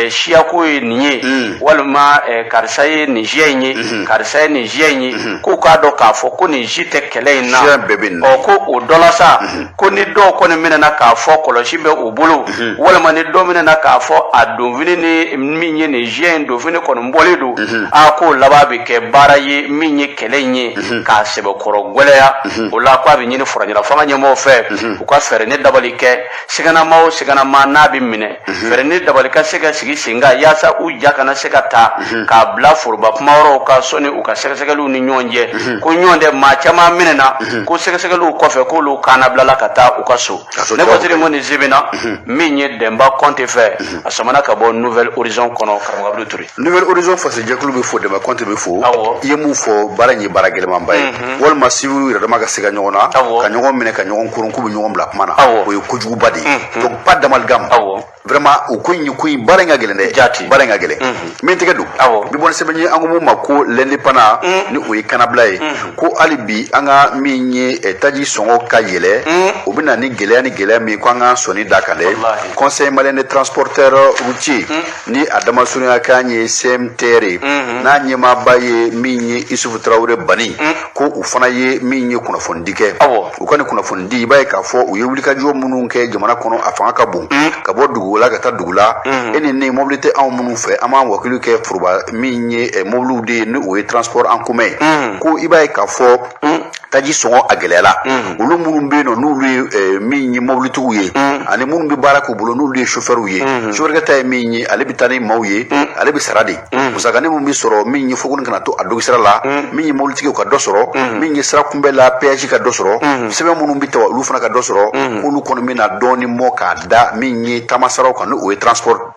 siyako ye nin ye, walima karisa ye nin siya in ye, karisa ye nin siya in ye, k'u k'a dɔn k'a fɔ ko nin si tɛ kɛlɛ in na. Ɔ, ko o dɔ la sa, ko ni dɔw kɔni minɛna k'a fɔ kɔlɔsi bɛ u bolo, walima ni dɔ minɛna k'a fɔ a donfini ni min ye nin siya in donfini kɔni bɔlen don, a k'o laban bɛ kɛ baara ye min ye kɛlɛ in ye k'a sɛbɛkɔrɔ gwɛlɛya. O la ko a bɛ ɲini furancɛla fanga ɲɛmɔgɔw fɛ, u ka fɛɛrɛ ni dabali kɛ, siganama o siganama n'a bɛ minɛ, fɛɛrɛ ni dabali ka se ka sigi sen kan, yaasa u ja kana se ka ta k'a bila foroba kuma yɔrɔw kan sɔnni u ka sɛgɛsɛgɛliw ni ɲɔgɔn cɛ. Ko ɲɔgɔn tɛ, maa caman minɛna ko sɛgɛsɛgɛliw kɔfɛ k'olu kannabilala ka taa u ka so. Ne Basiri kɔni. kɔni sɛbɛnna min ye Dɛnba Kɔnte fɛ, a samana ka bɔ Nouvel Horizon kɔnɔ, karamɔgɔ Abudu Ture. Nouvel Horizon fasijɛkulu bɛ fo, Dɛnba Kɔnte bɛ fo. Awɔ. I ye mun fɔ, baara in ye baara gɛlɛmanba ye, walima civil yɛrɛ dama ka se ka ɲɔgɔn na, Awɔ. ka ɲɔgɔn minɛ, ka ɲɔgɔn koron k'u bɛ ɲɔgɔn bila kuma na, Awɔ. o ye kojuguba de ye. Donc pas d'amalgame. Awɔ. Vraiment, o ko in ye ko in, baara in ka gɛlɛn dɛ. Jaati. Baara in ka gɛlɛn. Min tɛgɛ don, Awɔ. bi bɔ ni sɛbɛn ye, an ko mun ma ko L'Indépendant, ni o ye kanabila ye, ko hali bi an ka min ye taji sɔngɔ ka yɛlɛ, o bɛ na ni gɛlɛya ni gɛlɛya min ye, ko an k'an sɔnni da kan dɛ. Walahi. Conseil malien des transporteurs routiers, ni a damasurunya kan ye CMTR ye, n'a ɲɛmaaba ye min ye Isufu Tarawele Bani, ko u fana ye min ye kunnafonidi kɛ. Awɔ. U ka nin kunnafonidi, i b'a ye k'a fɔ u ye wulikajɔ minnu kɛ jamana kɔnɔ, a fanga ka bon, ka bɔ dugu la ka taa dugu la. E ni ne, mobili tɛ anw minnu fɛ, an b'an wakilu kɛ foroba min ye mobiliw de ye, ni o ye transport en commun ye, ko i b'a ye k'a fɔ taji sɔngɔ a gɛlɛyala. Olu minnu bɛ yen nɔ, n'olu ye min ye mobilitigiw ye, ani minnu bɛ baara k'u bolo, n'olu ye chauffeurs ye, chauffeur ta ye min ye, ale bɛ taa ni maaw ye, ale bɛ sara de. Musakanin min bɛ sɔrɔ min ye fokoni kana to a dogisira la, min ye mobilitigiw ka dɔ sɔrɔ, min ye sira kunbɛ la péage ka dɔ sɔrɔ, sɛbɛn minnu bɛ ta, olu fana ka dɔ sɔrɔ, k'olu kɔni bɛna dɔɔni mɔ k'a da min ye taamasaraw kan, ni o ye transport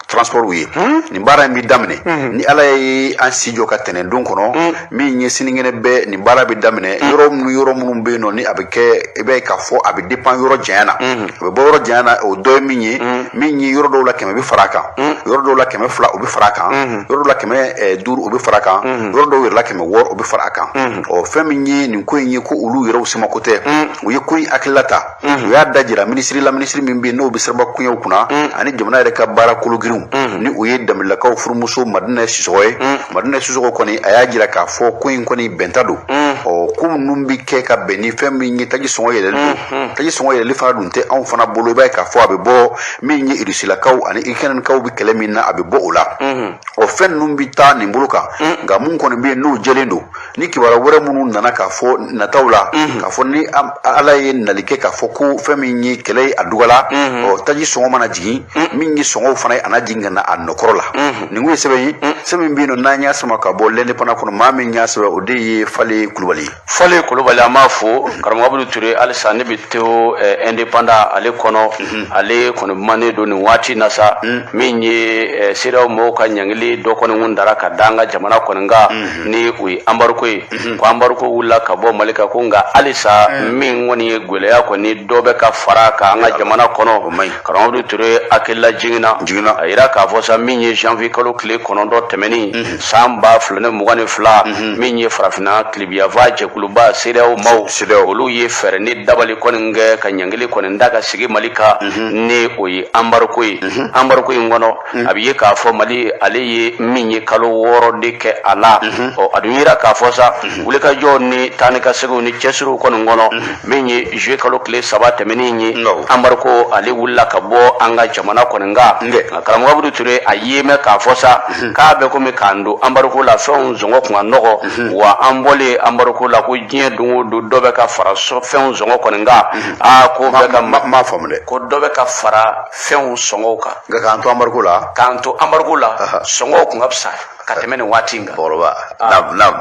ye. Nin baara in bɛ daminɛ ni Ala ye an si jɔ ka tɛnɛn don kɔnɔ min ye sinikɛnɛ bɛɛ. Nin baara bɛ daminɛ yɔrɔ minnu, yɔrɔ minnu bɛ yen nɔ, ni a bɛ kɛ, i b'a ye k'a fɔ a bɛ dépend yɔrɔ janya na, a bɛ bɔ yɔrɔ janya na. O dɔ ye min ye, min ye yɔrɔ dɔw la 100 bɛ fara a kan, yɔrɔ dɔw la 200 o bɛ fara a kan, yɔrɔ dɔw la 500 o bɛ fara a kan, yɔrɔ dɔw yɛrɛ la 600 o bɛ fara a kan. Ɔ, fɛn min ye nin ko in ye, ko olu yɛrɛw semako tɛ, u ye ko in hakilila ta, u y'a da jira minisiri la, minisiri min bɛ yen n'o bɛ siraba kunɲɛw kunna ani jamana yɛrɛ ka baara kologirinw, ni o ye Danbelelakaw furumuso Madinɛ Sisɔgɔ ye. Madinɛ Sisɔgɔ kɔni, a y'a jira k'a fɔ ko in kɔni bɛnta don. Ɔ, ko ninnu bɛ kɛ ka bɛn ni fɛn min ye taji sɔngɔ yɛlɛli don. Taji sɔngɔ yɛlɛli fana dun tɛ anw fana bolo. I b'a ye k'a fɔ a bɛ bɔ min ye Irisilakaw ani Ikɛnɛnkaw bɛ kɛlɛ min na, a bɛ bɔ o la. Ɔ, fɛn ninnu bɛ taa nin bolo kan. Nka mun kɔni bɛ yen n'o jɛlen don, ni kibaruya wɛrɛ minnu nana k'a fɔ nataw la, k'a fɔ ni Ala ye nali kɛ k'a fɔ ko fɛn min ye kɛlɛ ye a dugala, ɔ, taji sɔngɔ mana jigin, min ye sɔngɔw fana ye, a na jigin ka na a nɔkɔrɔ la. Nin kun ye sɛbɛn ye, sɛbɛn min bɛ yen nɔ n'an y'a sama ka bɔ L'Indépendant kɔnɔ. Maa min y'a sɛbɛn, o de ye Fale Kulubali ye. Fale Kulubali, an b'a fo. Karamɔgɔ Abudu Ture, halisa ne bɛ to Indépendant ale kɔnɔ. Ale kɔni manen don nin waati na sa, min ye CEDEAO mɔgɔw ka ɲangili dɔ kɔni kun dara ka da an ka jamana kɔni kan, ni o ye embargo ye, ko embargo wulila ka bɔ Mali kan, ko nka halisa min kɔni ye gɛlɛya kɔni dɔ bɛ ka fara kan an ka jamana kɔnɔ. O man ɲi. Karamɔgɔ Abudu Ture hakilila jiginna. Jiginna. A yira k'a fɔ sa, min ye janvier kalo tile 9 tɛmɛnin san 2022, min ye farafinna tilebiyanfan jɛkuluba CEDEAO maaw, CEDEAO. olu ye fɛɛrɛ ni dabali kɔni kɛ ka ɲangili kɔni da ka sigi Mali kan, ni o ye embargo ye. Embargo in kɔnɔ, a bɛ ye k'a fɔ Mali ale ye min ye kalo 6 de kɛ a la. Ɔ, a dun yira k'a fɔ sa, wulikajɔ ni taa ni ka seginw ni cɛsiriw kɔni kɔnɔ, min ye juillet kalo tile 3 tɛmɛnen ye, Awɔ. embargo ale wulila ka bɔ an ka jamana kɔni kan. Nge. Nka karamɔgɔ Abudu Ture, a ye mɛn k'a fɔ sa k'a bɛ komi k'an don embargo la, fɛnw sɔngɔ kun ka nɔgɔ wa. An bɔlen embargo la, ko diɲɛ don o don dɔ bɛ ka fara fɛnw sɔngɔ kɔni kan. Aa, ko bɛ ka Ma faamu dɛ. Ko dɔ bɛ ka fara fɛnw sɔngɔw kan. Nka k'an to embargo la. K'an to embargo la, sɔngɔw kun ka fisa ka tɛmɛ nin waati in kan. Cɛkɔrɔba, naam naam,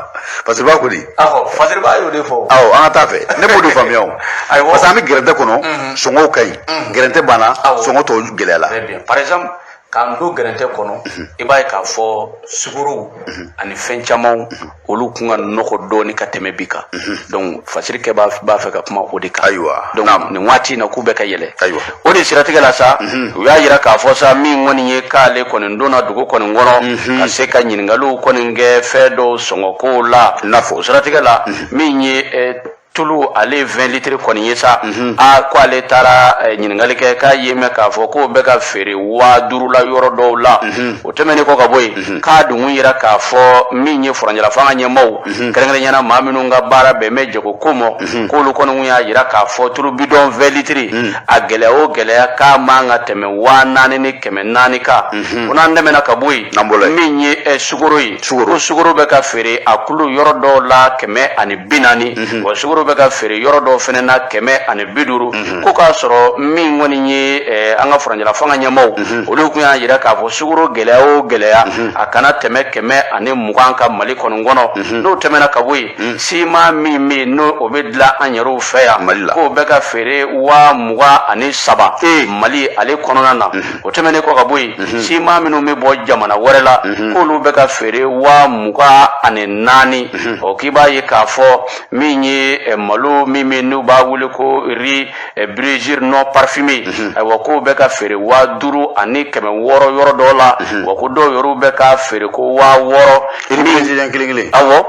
parce que b'a ko di. Awɔ, Fasiriba y'o de fɔ. Awɔ, an ka taa fɛ, ne b'o de faamuya o. Ayiwa. Parce que an bɛ gɛrɛntɛ kɔnɔ, sɔngɔw ka ɲi, gɛrɛntɛ banna, Awɔ. sɔngɔ tɔw gɛlɛyala. Très bien. Par exemple, k'an to gɛrɛntɛ kɔnɔ, i b'a ye k'a fɔ sukaro ani fɛn camanw, olu kun ka nɔgɔ dɔɔni ka tɛmɛ bi kan. Donc fasirikɛ b'a fɛ ka kuma o de kan. Ayiwa. Donc Naam. nin waati in na, k'u bɛ ka yɛlɛ. Ayiwa. O de siratigɛ la sa, u y'a yira k'a fɔ sa, min kɔni ye k'ale kɔni donna dugu kɔni kɔnɔ ka se ka ɲininkaliw kɔni kɛ fɛn dɔw sɔngɔkow la. N'a fɔ. O siratigɛ la, min ye tulu ale 20 litres kɔni ye sa, a ko ale taara ɲininkali kɛ, k'a ye mɛn k'a fɔ k'o bɛ ka feere 5000 la yɔrɔ dɔw la. O tɛmɛnen kɔ ka bɔ yen, k'a dun yira k'a fɔ min ye furancɛla fanga ɲɛmaaw, kɛrɛnkɛrɛnnenya la maa minnu ka baara bɛn bɛ jago ko ma, k'olu kɔni kun y'a yira k'a fɔ tulu bidɔn 20 litres, a gɛlɛya o gɛlɛya, k'a man ka tɛmɛ 4400 kan. Ko n'an tɛmɛna ka bɔ yen, N'an bɔra yen. min ye sukaro ye, Sukaro. ko sukaro bɛ ka feere a kulu yɔrɔ dɔw la 140, wa sukaro bɛ ka feere yɔrɔ dɔw fɛnɛ na 150. Ko k'a sɔrɔ min kɔni ye an ka furancɛla fanga ɲɛmaaw, olu tun y'a jira k'a fɔ sukaro gɛlɛya o gɛlɛya, a kana tɛmɛ 120 kan Mali kɔni kɔnɔ. N'o tɛmɛna ka bɔ yen, siman min bɛ yen, n'o o bɛ dilan an yɛrɛw fɛ yan Mali la, k'o bɛ ka feere 23,000 Mali ale kɔnɔna na. O tɛmɛnen kɔ ka bɔ yen, siman minnu bɛ bɔ jamana wɛrɛ la, k'olu bɛ ka feere 24,000. O k'i b'a ye k'a fɔ min ye malo min bɛ n'u b'a wele ko riz brésil non parfumé, ayiwa, k'o bɛ ka feere 5600 yɔrɔ dɔw la, wa ko dɔw yɛrɛw bɛ ka feere ko 6000. Riz brésilien kelen kelen. Awɔ,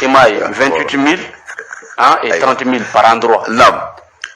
i m'a ye, 28 000, hein, et 30 000 par endroit.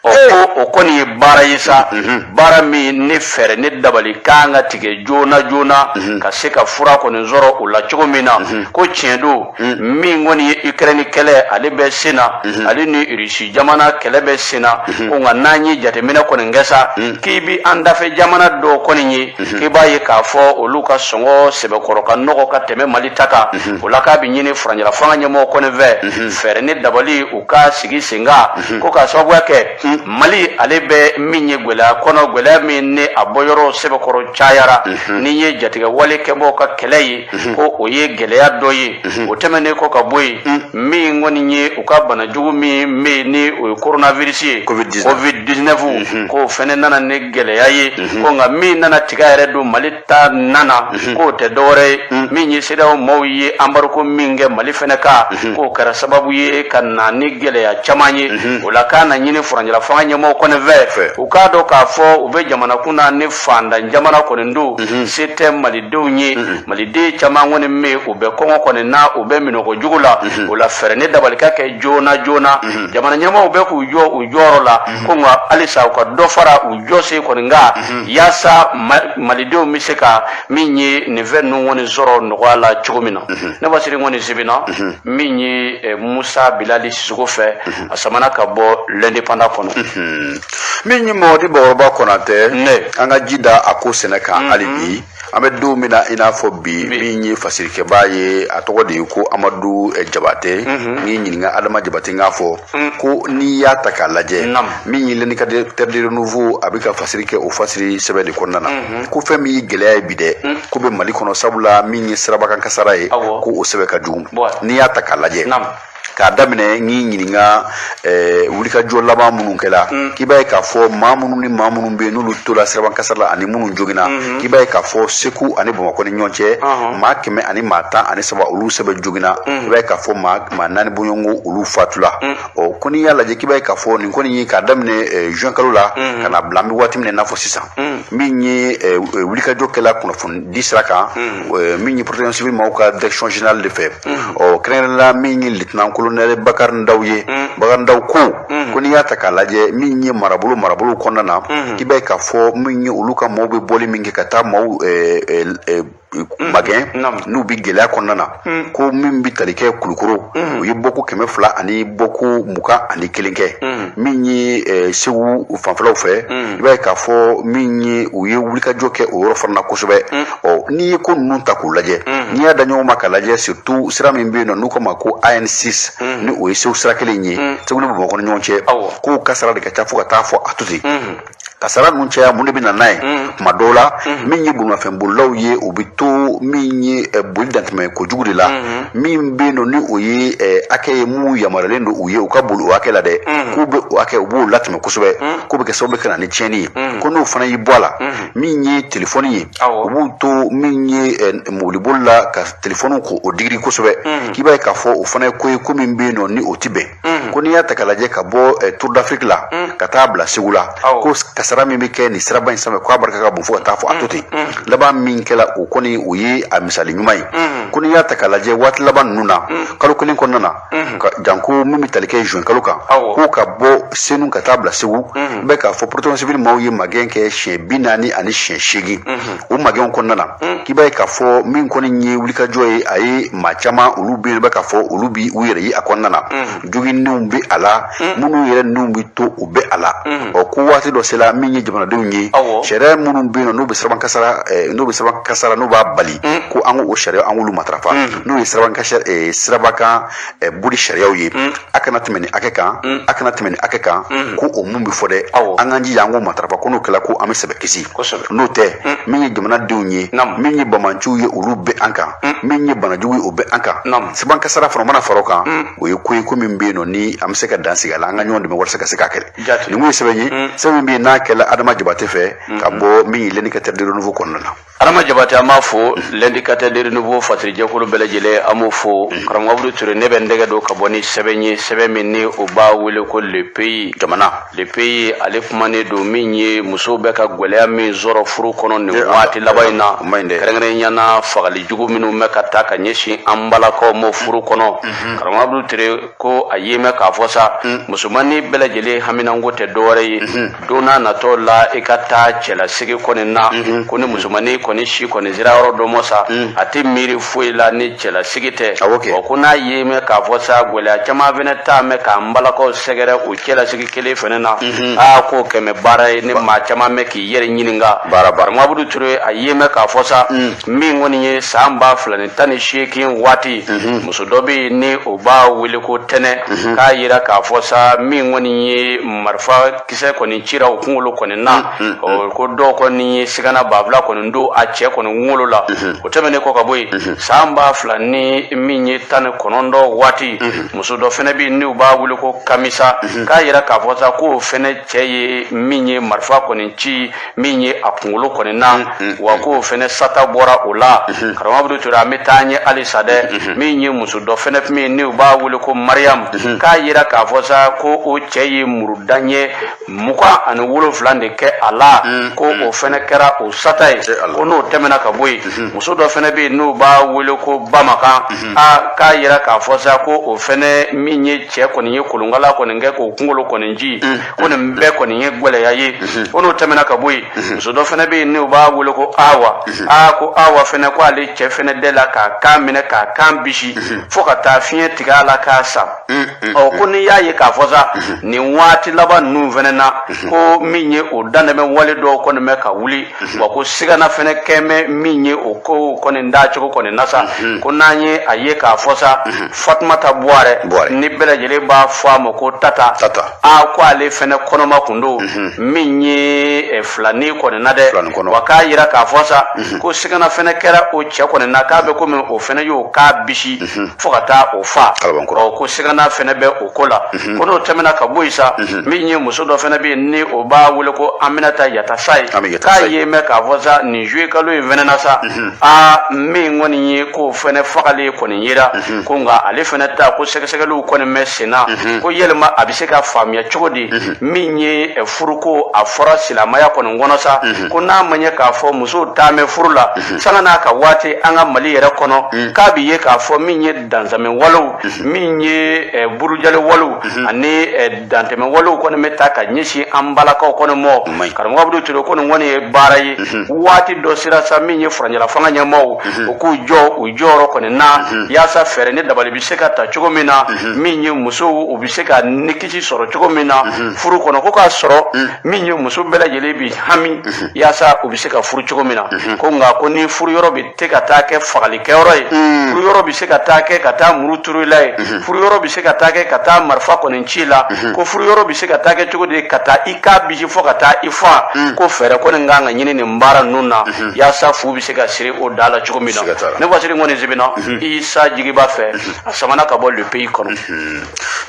Ɔ, ko o kɔni ye baara ye sa, baara min ne fɛɛrɛ ne dabali kan ka tigɛ joona joona ka se ka fura kɔni sɔrɔ o la cogo min na. Ko tiɲɛ don, min kɔni ye Ukraine kɛlɛ, ale bɛ sen na, ale ni Russie jamana kɛlɛ bɛ sen na. Ko nka n'an ye jateminɛ kɔni kɛ sa, k'i bi an dafɛ jamana dɔw kɔni ye, k'i b'a ye k'a fɔ olu ka sɔngɔ sɛbɛkɔrɔ ka nɔgɔ ka tɛmɛ Mali ta kan. O la k'a bɛ ɲini furancɛla fanga ɲɛmɔgɔ kɔni fɛ, fɛɛrɛ ni dabali u ka sigi sen kan, ko k'a sababuya kɛ Mali ale bɛ min ye gwɛlɛya kɔnɔ, gwɛlɛya min ni a bɔyɔrɔ sɛbɛkɔrɔ cayara. N'i ye jatigɛ wale kɛbaaw ka kɛlɛ ye, ko o ye gɛlɛya dɔ ye. O tɛmɛnen kɔ ka bɔ yen, min kɔni ye u ka banajugu min bɛ yen, ni o ye coronavirus ye, Covid-19, Covid-19, k'o fɛnɛ nana ni gɛlɛya ye. Ko nka min nana tiga yɛrɛ don Mali ta nana, k'o tɛ dɔwɛrɛ ye, min ye CEDEAO maaw ye embargo min kɛ Mali fɛnɛ kan, k'o kɛra sababu ye ka na ni gɛlɛya caman ye. O la k'a na ɲini furancɛla fanga ɲɛmɔgɔw kɔni fɛ, u k'a dɔn k'a fɔ u bɛ jamana kunna ni fantan jamana kɔni don, se tɛ malidenw ye. Maliden caman kɔni bɛ yen, u bɛ kɔngɔ kɔni na, u bɛ minɔgɔ jugu la. O la fɛɛrɛ ni dabali ka kɛ joona joona. Jamana ɲɛmɔgɔw bɛ k'u jɔ u jɔyɔrɔ la, ko nka halisa u ka dɔ fara u jɔsen kɔni kan, yaasa malidenw bɛ se ka min ye nin fɛn ninnu kɔni sɔrɔ nɔgɔya la cogo min na. Ne Basiri kɔni sɛbɛnna min ye Musa Bilali Sisoko fɛ, a samana ka bɔ L'Indépendant kɔnɔ. Min ye Mamadi Bakɔrɔba Kɔnatɛ, Ne. an ka ji da a ko sɛnɛ kan hali bi. An bɛ don min na i n'a fɔ bi, min ye fasirikɛbaa ye, a tɔgɔ de ye ko Amadu Jabate. N'i ɲininka Adama Jabate, n k'a fɔ ko n'i y'a ta k'a lajɛ, min ye L'Indicateur de Renouveau, a bɛ ka fasiri kɛ o fasiri sɛbɛn de kɔnɔna na, ko fɛn min ye gɛlɛya ye bi dɛ, ko bɛ Mali kɔnɔ, sabula min ye sirabakan kasara ye, ko o sɛbɛn ka jugu. N'i y'a ta k'a lajɛ, k'a daminɛ n'i ɲininka wulikajɔ laban minnu kɛla, k'i b'a ye k'a fɔ maa minnu ni maa minnu bɛ yen, n'olu tola sirabakan kasara la ani minnu joginna, k'i b'a ye k'a fɔ Segu ani Bamakɔ ni ɲɔgɔn cɛ, maa 113 olu sɛbɛn joginna. I b'a ye k'a fɔ maa 4 bɔɲɔgɔnko olu fatula. Ɔ, ko n'i y'a lajɛ, k'i b'a ye k'a fɔ nin kɔni ye k'a daminɛ juin kalo la ka na bila an bɛ waati min na i n'a fɔ sisan, min ye wulikajɔ kɛla kunnafoni di sira kan, min ye protection civile maaw ka direction générale de fɛ, ɔ, kɛrɛnkɛrɛnnenya min ye lieutenant colonel Bakari Ndaw ye. Bakari Ndaw ko n'i y'a ta k'a lajɛ, min ye marabolo kɔnɔna na, k'i b'a ye k'a fɔ min ye olu ka maaw bɛ bɔli min kɛ ka taa maaw magɛn n'u bɛ gɛlɛya kɔnɔna na, ko min bɛ tali kɛ Kulukoro, u ye bɔko 200 ani bɔko 21 kɛ. Min ye Segu fanfɛlaw fɛ, i b'a ye k'a fɔ min ye u ye wulikajɔ kɛ o yɔrɔ fana na kosɛbɛ. Ɔ, n'i ye ko ninnu ta k'u lajɛ, n'i y'a da ɲɔgɔn ma k'a lajɛ, surtout sira min bɛ yen nɔ n'u k'a ma ko AN6, ni o ye Segu sira kelen ye, Segu ni Bamakɔ ni ɲɔgɔn cɛ, k'o kasara de ka ca fo ka taa fɔ a to ten. Kasara ninnu caya, mun de bɛ na n'a ye? Tuma dɔw la, min ye bolimafɛn bolilaw ye, u bɛ to min ye boli dantɛmɛ kojugu de la. Min bɛ yen nɔ, ni o ye hakɛ ye mun yamaruyalen don u ye u ka boli o hakɛ la dɛ, k'u bɛ o hakɛ u b'o latɛmɛ kosɛbɛ, k'o bɛ kɛ sababu ye ka na ni tiɲɛni ye. Ko n'o fana y'i bɔ a la, min ye telefɔni ye, u b'u to min ye mobiliboli la ka telefɔniw k'o digiri kosɛbɛ. K'i b'a ye k'a fɔ o fana ye ko ye, ko min bɛ yen nɔ ni o ti bɛn. Ko n'i y'a ta k'a lajɛ, ka bɔ Tour d'Afrique la ka taa bila Segu la, ko kasara min bɛ kɛ nin siraba in sanfɛ, k'a barika ka bon fo ka taa fɔ a to ten. Laban min kɛla, o kɔni o ye a misali ɲuman ye. Ko n'i y'a ta k'a lajɛ, waati laban ninnu na, kalo kelen kɔnɔna na, janko min bɛ tali kɛ juin kalo kan, ko ka bɔ Senu ka taa bila Segu, n bɛ k'a fɔ protection civile maaw ye magɛn kɛ siɲɛ 40 ani siɲɛ 8. O magɛnw kɔnɔna na, k'i b'a ye k'a fɔ min kɔni ye wulikajɔ ye, a ye maa caman olu bɛ yen, bɛ k'a fɔ olu bi u yɛrɛ ye a kɔnɔna na, joginnenw bɛ a la, minnu yɛrɛ ninnu bɛ to u bɛ a la. Ɔ, ko waati dɔ sera min ye jamanadenw ye, sariya minnu bɛ yen nɔ n'u bɛ siraban kasara, n'u bɛ siraban kasara, n'u b'a bali, ko an k'o sariya, an k'olu matarafa, n'o ye siraban kasara, siraba kan boli sariyaw ye. A kana tɛmɛ nin hakɛ kan, a kana tɛmɛ nin hakɛ kan, ko o mun bɛ fɔ dɛ, an k'an jija an k'o matarafa, ko n'o kɛla ko an bɛ sɛbɛ kisi. N'o tɛ, min ye jamanadenw ye, min ye banbaanciw ye, olu bɛ an kan, min ye banajugu ye, o bɛ an kan. Siraban kasara fana mana fara o kan, o ye ko ye, ko min bɛ yen nɔ ni an bɛ se ka dan sigi a la. An ka ɲɔgɔn dɛmɛ walasa ka se k'a kɛlɛ. Nin kun ye sɛbɛn ye, sɛbɛn min bɛ yen n'a kɛla Adama Jabate fɛ ka bɔ min ye L'Indicateur du Renouveau kɔnɔna na. Adama Jabate, an b'a fo. L'Indicateur du Renouveau fasirijɛkulu bɛɛ lajɛlen, an b'o fo. Karamɔgɔ Abudu Ture, ne bɛ n tɛgɛ don ka bɔ ni sɛbɛn ye, sɛbɛn min ni o b'a wele ko Le Pays. Jamana. Le Pays, ale kumanen don min ye musow bɛ ka gwɛlɛya min sɔrɔ furu kɔnɔ nin waati laban in na, kɛrɛnkɛrɛnnenya na fagali jugu minnu bɛ ka taa ka ɲɛsin an balakaw ma furu kɔnɔ. Karamɔgɔ Abudu Ture, ko a ye mɛn k'a fɔ sa, musomannin bɛɛ lajɛlen haminanko tɛ dɔwɛrɛ ye don n'a natɔ la i ka taa cɛlasigi kɔni na. Ko ni musomannin kɔni si kɔni sera yɔrɔ dɔ ma sa, a tɛ miiri foyi la ni cɛlasigi tɛ. Wa ko n'a ye mɛn k'a fɔ sa, gwɛlɛya caman fɛnɛ taa mɛn k'an balakaw sɛgɛrɛ o cɛlasigi kelen fɛnɛ na. Aa, k'o kɛmɛ baara ye ni maa caman mɛn k'i yɛrɛ ɲininka. Karamɔgɔ Abudu Ture, a ye mɛn k'a fɔ sa, min kɔni ye san 2018 waati, muso dɔ bɛ yen ni o b'a wele ko Tɛnɛ, k'a yira k'a fɔ sa, min kɔni ye marifa kisɛ kɔni cira o kunkolo kɔni na, ko dɔw kɔni ye sigana banfula kɔni don a cɛ kɔni kunkolo la. O tɛmɛnen kɔ ka bɔ yen, san ba fila ni min ye tan ni kɔnɔntɔn waati, muso dɔ fɛnɛ bɛ yen n'u b'a wele ko Kamisa, k'a yira k'a fɔ sa k'o fɛnɛ cɛ ye min ye marifa kɔni ci min ye a kunkolo kɔni na, wa k'o fɛnɛ sata bɔra o la. Karamɔgɔ Abudu Ture, an bɛ taa ɲɛ halisa dɛ. Min ye muso dɔ fɛnɛ tun bɛ yen n'u b'a wele ko Mariam, k'a yira k'a fɔ sa ko o cɛ ye murudaɲɛ 27 de kɛ a la, ko o fɛnɛ kɛra o sata ye. Ko n'o tɛmɛna ka bɔ yen, muso dɔ fɛnɛ bɛ yen n'u b'a wele ko Bamakan, a k'a yira k'a fɔ sa ko o fɛnɛ min ye cɛ kɔni ye kolonkala kɔni kɛ k'o kunkolo kɔni ci, ko nin bɛɛ kɔni ye gwɛlɛya ye. Ko n'o tɛmɛna ka bɔ yen, muso dɔ fɛnɛ bɛ yen n'u b'a wele ko Awa. Aa, ko Awa fɛnɛ, ko ale cɛ fɛnɛ de la k'a kan minɛ k'a kan bisi fo ka taa fiɲɛ tigɛ a la k'a sa. Ɔ, ko n'i y'a ye k'a fɔ sa, nin waati laban ninnu fɛnɛ na, ko min ye o dantɛmɛ wale dɔw kɔni bɛ ka wuli, wa ko sigana fɛnɛ kɛmɛ min ye o ko kɔni dacogo kɔni na sa, ko n'an ye a ye k'a fɔ sa, Fatumata Buwarɛ ni bɛɛ lajɛlen b'a fɔ a ma ko Tata, a ko ale fɛnɛ kɔnɔma kun don min ye filani kɔni na dɛ. Wa k'a yira k'a fɔ sa ko sigana fɛnɛ kɛra o cɛ kɔni na, k'a bɛ komi o fɛnɛ y'o kan bisi fo ka taa o fa. Ɔ, ko sigana fɛnɛ bɛ o ko la. Ko n'o tɛmɛna ka bɔ yen sa, min ye muso dɔ fɛnɛ bɛ yen ni o b'a wele ko Aminata Yatasayi, k'a ye mɛn k'a fɔ sa, nin juillet kalo in fɛnɛ na sa, aa, min kɔni ye k'o fɛnɛ fagalen kɔni yera, ko nka ale fɛnɛ ta, ko sɛgɛsɛgɛliw kɔni bɛ sen na, ko yɛlɛma a bɛ se ka faamuya cogo di min ye furuko a fɔra silamɛya kɔni kɔnɔ sa, ko n'a ma ɲɛ k'a fɔ musow taa mɛn furu la sanga n'a ka waati an ka Mali yɛrɛ kɔnɔ, k'a bɛ ye k'a fɔ min ye dansamɛ walew, min ye burujali walew ani dantɛmɛ walew kɔni bɛ taa ka ɲɛsin an balakaw kɔni mɔ. Karamɔgɔ Abudu Ture, ko nin kɔni ye baara ye. Waati dɔ sera sa, min ye furancɛla fanga ɲɛmaaw, u k'u jɔ u jɔyɔrɔ kɔni na, yaasa fɛɛrɛ ni dabali bɛ se ka ta cogo min na, min ye musow u bɛ se ka ni kisi sɔrɔ cogo min na furu kɔnɔ, ko k'a sɔrɔ min ye muso bɛɛ lajɛlen bɛ hami yaasa u bɛ se ka furu cogo min na. Ko nka ko ni furu yɔrɔ bɛ tɛ ka taa kɛ fagalikɛyɔrɔ ye, furu yɔrɔ bɛ se ka taa kɛ ka taa muru turu i la ye, furu yɔrɔ bɛ se ka taa kɛ ka taa marifa kɔni ci la, ko furu yɔrɔ bɛ se ka taa kɛ cogo di ka taa i kan bisi fo ka taa i fa, ko fɛɛrɛ kɔni kan ka ɲini nin baara ninnu na, yaasa fu bɛ se ka siri o da la cogo min na. Ne Fasiri kɔni sɛbɛnna Isa Jigiba fɛ, a samana ka bɔ Le Pays kɔnɔ.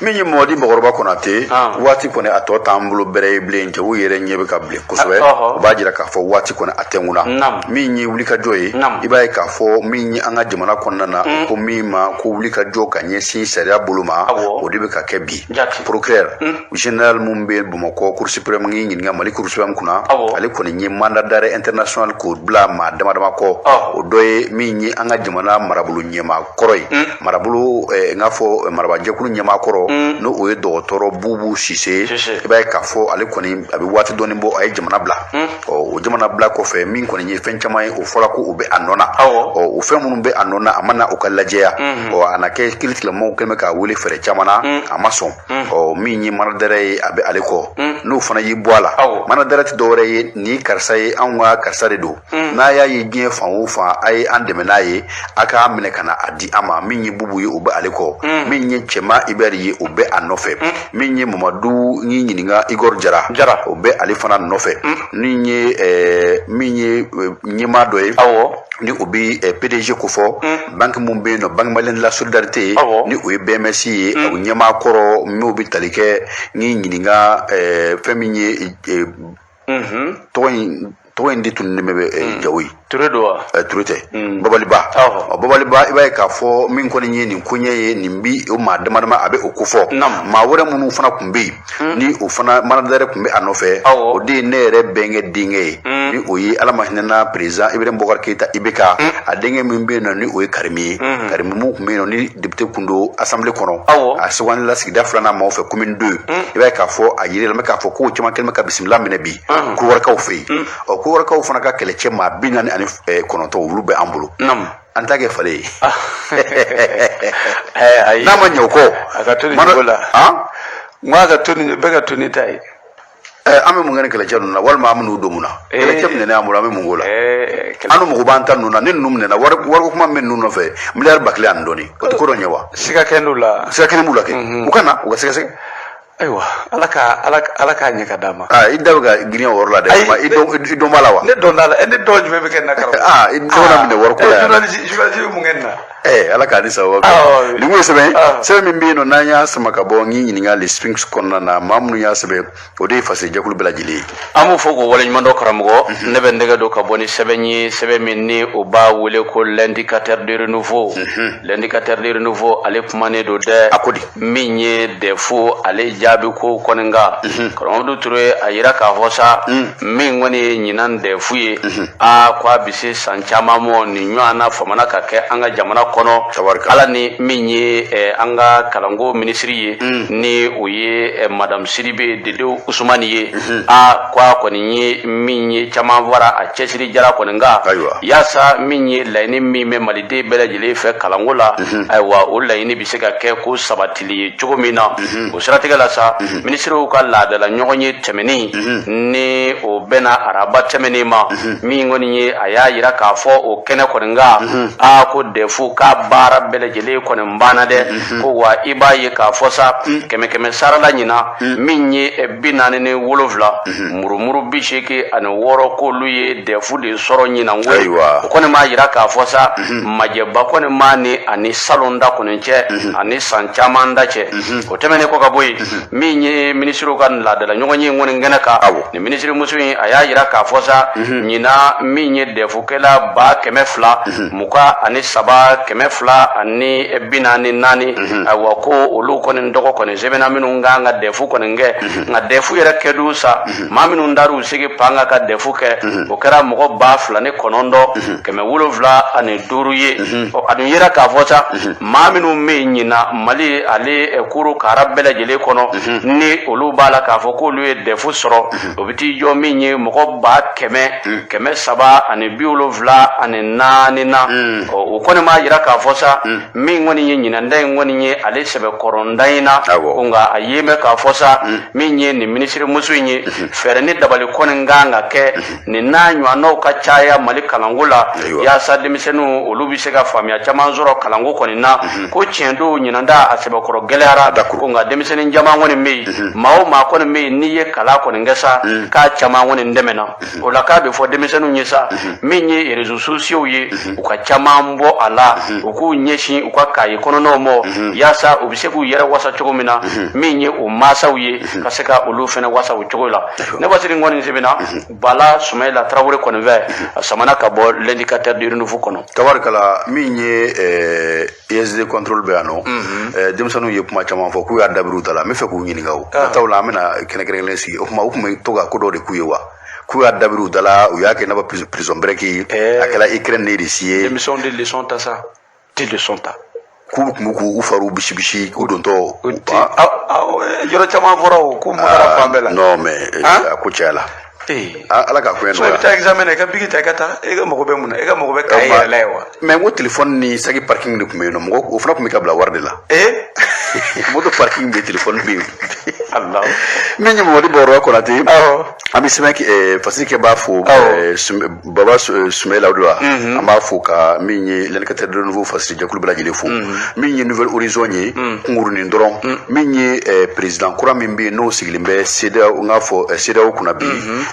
Min ye Mamadi Bakɔrɔba Konate, waati kɔni a tɔ t'an bolo bɛrɛ ye bilen. Cɛw yɛrɛ ɲɛ bɛ ka bilen kosɛbɛ, o b'a jira k'a fɔ waati kɔni a tɛ n kunna. Min ye wulikajɔ ye, i b'a ye k'a fɔ min ye an ka jamana kɔnɔna na, ko min ma ko wulikajɔ ka ɲɛsin sariya bolo ma, o de bɛ ka kɛ bi. Procureur général mun bɛ Bamakɔ Cour suprême k'i ɲininka Mali Cour suprême kunna, ale kɔni ye mandat d'arrêt international k'o bila maa dama dama kɔ. O dɔ ye min ye an ka jamana marabolo ɲɛmaa kɔrɔ ye, marabolo n k'a fɔ marabajɛkulu ɲɛmaa kɔrɔ, n'o o ye dɔgɔtɔrɔ Bubu Sise. I b'a ye k'a fɔ ale kɔni a bɛ waati dɔɔni bɔ a ye jamana bila. Ɔ, o jamana bila kɔfɛ, min kɔni ye fɛn caman ye, o fɔra ko o bɛ a nɔ na. Ɔ, o fɛn minnu bɛ a nɔ na, a ma na o ka lajɛya. Ɔ, a na kɛ kiiritigɛlamɔgɔw kɛlen bɛ k'a wele fɛɛrɛ caman na, a ma sɔn. Ɔ, min ye mandat d'arrêt ye, a bɛ ale kɔ. N'o fana y'i bɔ a a la. Mandat d'arrêt tɛ dɔwɛrɛ ye, nin karisa ye, anw ka karisa de don. N'a y'a ye diɲɛ fan o fan, a ye an dɛmɛ n'a ye, a k'a minɛ ka na a di an ma. Min ye Bubu ye, o bɛ ale kɔ. Min ye Cɛma Ibɛri ye, o bɛ a nɔfɛ. Min ye Mamadu n'i ɲininka Igor Jara, Jara, o bɛ ale fana nɔfɛ. Min ye min ye ɲɛmaa dɔ ye, ni o bɛ PDG kofɔ, banque min bɛ yen nɔ, Banque malienne de la solidarité, ni o ye BMS ye, o ɲɛmaa kɔrɔ n'o bɛ tali kɛ n'i ɲininka fɛn min ye tɔgɔ in de tun bɛ jawo ye. Ture don wa? Ture tɛ, Babaliba. Babaliba, i b'a ye k'a fɔ min kɔni ye nin koɲɛ ye, nin bi o maa dama dama a bɛ o kofɔ. Maa wɛrɛ minnu fana tun bɛ yen, ni o fana mandat d'arrêt tun bɛ a nɔfɛ, o de ye ne yɛrɛ bɛnkɛ denkɛ ye, ni o ye Ala ma hinɛna président Ibrahim Boubacar Keïta IBK, a denkɛ min bɛ yen nɔ, ni o ye Karimi ye. Karimi mun tun bɛ yen nɔ, ni député kun don assemblée kɔnɔ, a sugandila sigida filanan maaw fɛ, commune 2. I b'a ye k'a fɔ a yirila bɛ k'a fɔ k'o caman kɛlen bɛ ka bisimila minɛ bi Kodiwarikaw fɛ yen. Ɔ, Kodiwarikaw fana ka kɛlɛcɛ maa 49, olu bɛ an bolo. An t'a kɛ falen ye n'a ma ɲɛ o kɔ. A ka to nin cogo la. N ko a ka to nin, bɛɛ ka to ni ta ye. An bɛ mun kɛ ni kɛlɛcɛ ninnu na, walima an bɛ n'u don mun na? Kɛlɛcɛ minɛnen an bolo, an bɛ mun k'o la? An dun mago b'an ta ninnu na. Ni ninnu minɛna, wariko kuma min bɛ ninnu nɔfɛ, miliyari 1000 ani dɔɔni, o tɛ ko dɔ ɲɛ wa? Siga kɛ n'u la. Siga kɛnɛ b'u la kɛ, u ka na u ka sɛgɛsɛgɛ. Ayiwa, Ala ka Ala k'a ɲɛ ka d'a ma. Aa, i da bɛ ka girinya o yɔrɔ la dɛ. I dɔn, i dɔn b'a la wa? Ne dɔn t'a la. Ne dɔn jumɛn bɛ kɛ nin na, karamɔgɔ? Aa, i dɔn na minɛ wariko la yan. Journaliste bɛ mun kɛ nin na? Ala k'a ni sababu bɛn. Nin kun ye sɛbɛn ye, sɛbɛn min bɛ yen nɔ, n'an y'a sama ka bɔ n ɲininka Le Sphinx kɔnɔna na. Maa minnu y'a sɛbɛn, o de ye fasojɛkulu bɛɛ lajɛlen ye. An b'o fɔ k'o waleɲuman dɔn, karamɔgɔ. Ne bɛ nɛgɛ don ka bɔ ni sɛbɛn ye, sɛbɛn min ni o b'a wele ko L'indicateur de renouveau. L'indicateur de renouveau, ale kumanen don dɛ. A ko di? Min ye DEF, ale jaabi ko kɔni kan, karamɔgɔ Ture, a yira k'a fɔ sa, min kɔni ye ɲinan DEF ye, aa, ko a bɛ se san caman mɔ nin ɲɔgɔn na famana ka kɛ an ka jamana kɔnɔ. Ala ni min ye an ka kalanko minisiri ye, ni o ye madame Sidibe Dedew Usumani ye, a ko a kɔni ye min ye caman fara a cɛsiri jara kɔni kan, yaasa min ye laɲini min bɛ maliden bɛɛ lajɛlen fɛ kalanko la, ayiwa, o laɲini bɛ se ka kɛ ko sabatili ye cogo min na. O siratigɛ la sa, minisiriw ka laadala ɲɔgɔn ye tɛmɛnin, ni o bɛnna araba tɛmɛnen ma, min kɔni ye a y'a yira k'a fɔ o kɛnɛ kɔni kan, a ko DEF k'a baara bɛɛ lajɛlen kɔni banna dɛ. Ko wa i b'a ye k'a fɔ sa, kɛmɛ kɛmɛ sarala ɲina, min ye 47 murumuru 86, k'olu ye DEF de sɔrɔ ɲinan koyi. O kɔni b'a yira k'a fɔ sa, majɛba kɔni b'a ni ani salon da kɔni cɛ, ani san caman da cɛ. O tɛmɛnen kɔ ka bɔ yen, min ye minisiriw ka laadala ɲɔgɔn ye kɔni kɛnɛ kan, nin minisiri muso in, a y'a yira k'a fɔ sa, ɲinan min ye DEF kɛla 223 244, ayiwa, ko olu kɔni tɔgɔ kɔni sɛbɛnna minnu kan ka DEF kɔni kɛ. Nka DEF yɛrɛ kɛ don sa, maa minnu dar'u sigi pan kan ka DEF kɛ, o kɛra mɔgɔ 2905 ye. A dun yera k'a fɔ sa, maa minnu bɛ yen ɲinan Mali ale koro kara bɛɛ lajɛlen kɔnɔ, ni olu b'a la k'a fɔ k'olu ye DEF sɔrɔ, o bɛ t'i jɔ min ye mɔgɔ 100 374 na. O kɔni b'a yira k'a fɔ sa, min kɔni ye ɲinanda in kɔni ye ale sɛbɛkɔrɔnda in na. Nka a ye mɛn k'a fɔ sa, min ye nin minisiri muso in ye, fɛɛrɛ ni dabali kɔni kan ka kɛ nin n'a ɲɔgɔnnaw ka caya Mali kalanko la, yaasa denmisɛnninw olu bɛ se ka faamuya caman sɔrɔ kalanko kɔni na. Ko tiɲɛ don, ɲinanda a sɛbɛkɔrɔ gɛlɛyara, ko nka denmisɛnnin caman kɔni bɛ yen, maa o maa kɔni bɛ yen n'i ye kalan kɔni kɛ sa, k'a caman kɔni dɛmɛna o la. K'a bɛ fɔ denmisɛnninw ye sa, min ye réseaux sociaux ye, u ka caman bɔ a la, u k'u ɲɛsin u ka kaye kɔnɔnaw ma, yaasa u bɛ se k'u yɛrɛ wasa cogo min na, min ye o mansaw ye ka se ka olu fana wasa o cogo la. Ne Basiri kɔni sɛbɛnna Bala Sumayila Tarawele kɔni fɛ, a samana ka bɔ L'indicateur du renouveau kɔnɔ. Tabarikala, min ye ISD contrôle bɛ yan nɔ, denmisɛnninw ye kuma caman fɔ k'u y'a dabiriw ta la. N bɛ fɛ k'u ɲininka, o nataw la, an bɛna kɛnɛ kɛrɛnkɛrɛnnen sigi. O tuma, u tun bɛ to ka ko dɔw de k'u ye wa, k'u y'a dabiriw da la, u y'a kɛ i n'a fɔ prison break, a kɛra Ukraine ni Russie ye. Denmisɛnw de leçon ta sa, tɛ leçon ta. K'u tun bɛ k'u fariw bisi k'u dontɔ. Yɔrɔ caman fɔra o ko magara fan bɛɛ la. Non mais a ko caya la. Ala ka koɲɛ nɔgɔya. I bɛ taa examen na, i ka biki ta, i ka taa. E ka mago bɛ mun na? E ka mago bɛ cahier yɛrɛ la ye wa? Mais n ko téléphone ni saki parking de tun bɛ yen nɔ, mɔgɔ o fana tun bɛ ka bila wari de la. Moto parking bɛ, téléphone bɛ yen. Allah. Min ye Mamadi Bakɔrɔba Konate, an bɛ sɛbɛn fasiri kɛ b'a fo, Baba Sumayila o de la, an b'a fo ka min ye L'indicateur de nouveau fasiri jɛkulu bɛɛ lajɛlen fo. Min ye Nouvel Horizon ye, kunkurunin dɔrɔn, min ye président kura min bɛ yen, n'o sigilen bɛ CEDEAO, n k'a fɔ CEDEAO kunna bi,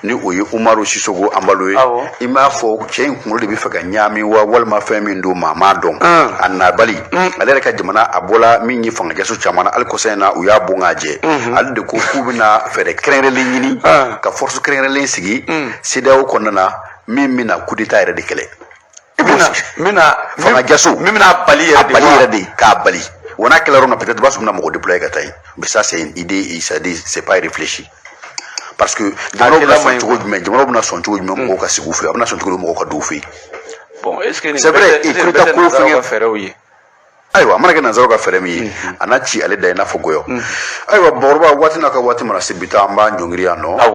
ni o ye Umaru Sisoko Embalo ye. I m'a fɔ cɛ in kunkolo de bɛ fɛ ka ɲaami wa, walima fɛn min don, maa m'a dɔn. A nabali, ale yɛrɛ ka jamana, a bɔla min ye fanga jaso caman na, hali kɔsa in na u y'a bon k'a jɛ. Ale de ko k'u bɛna fɛɛrɛ kɛrɛnkɛrɛnlen ɲini ka force kɛrɛnkɛrɛnlen sigi CEDEAO kɔnɔna na, min bɛna coup d'état yɛrɛ de kɛlɛ. Min bɛna fanga jaso. Min bɛna bali yɛrɛ de, a bali yɛrɛ de, k'a bali wa. N'a kɛla yɔrɔ min na, peut-être b'a sɔrɔ bɛna mɔgɔ déployer ka taa yen. Mais ça, c'est une idée, c'est-à-dire c'est pas réfléchi, parce que jamanaw bɛna sɔn cogo jumɛn, jamanaw bɛna sɔn cogo jumɛn mɔgɔw ka sigi u fɛ, a bɛna sɔn cogo di mɔgɔw ka don u fɛ yen? Bon, est-ce que c'est vrai, coup d'état ko fɛngɛ fɛɛrɛw ye? Ayiwa, a mana kɛ nanzaraw ka fɛɛrɛ min ye, a n'a ci ale da i n'a fɔ gɔyɔ. Ayiwa, Bakɔrɔba, waati n'a ka waati mana se, bi ta an b'a ɲɔngiri yan nɔ.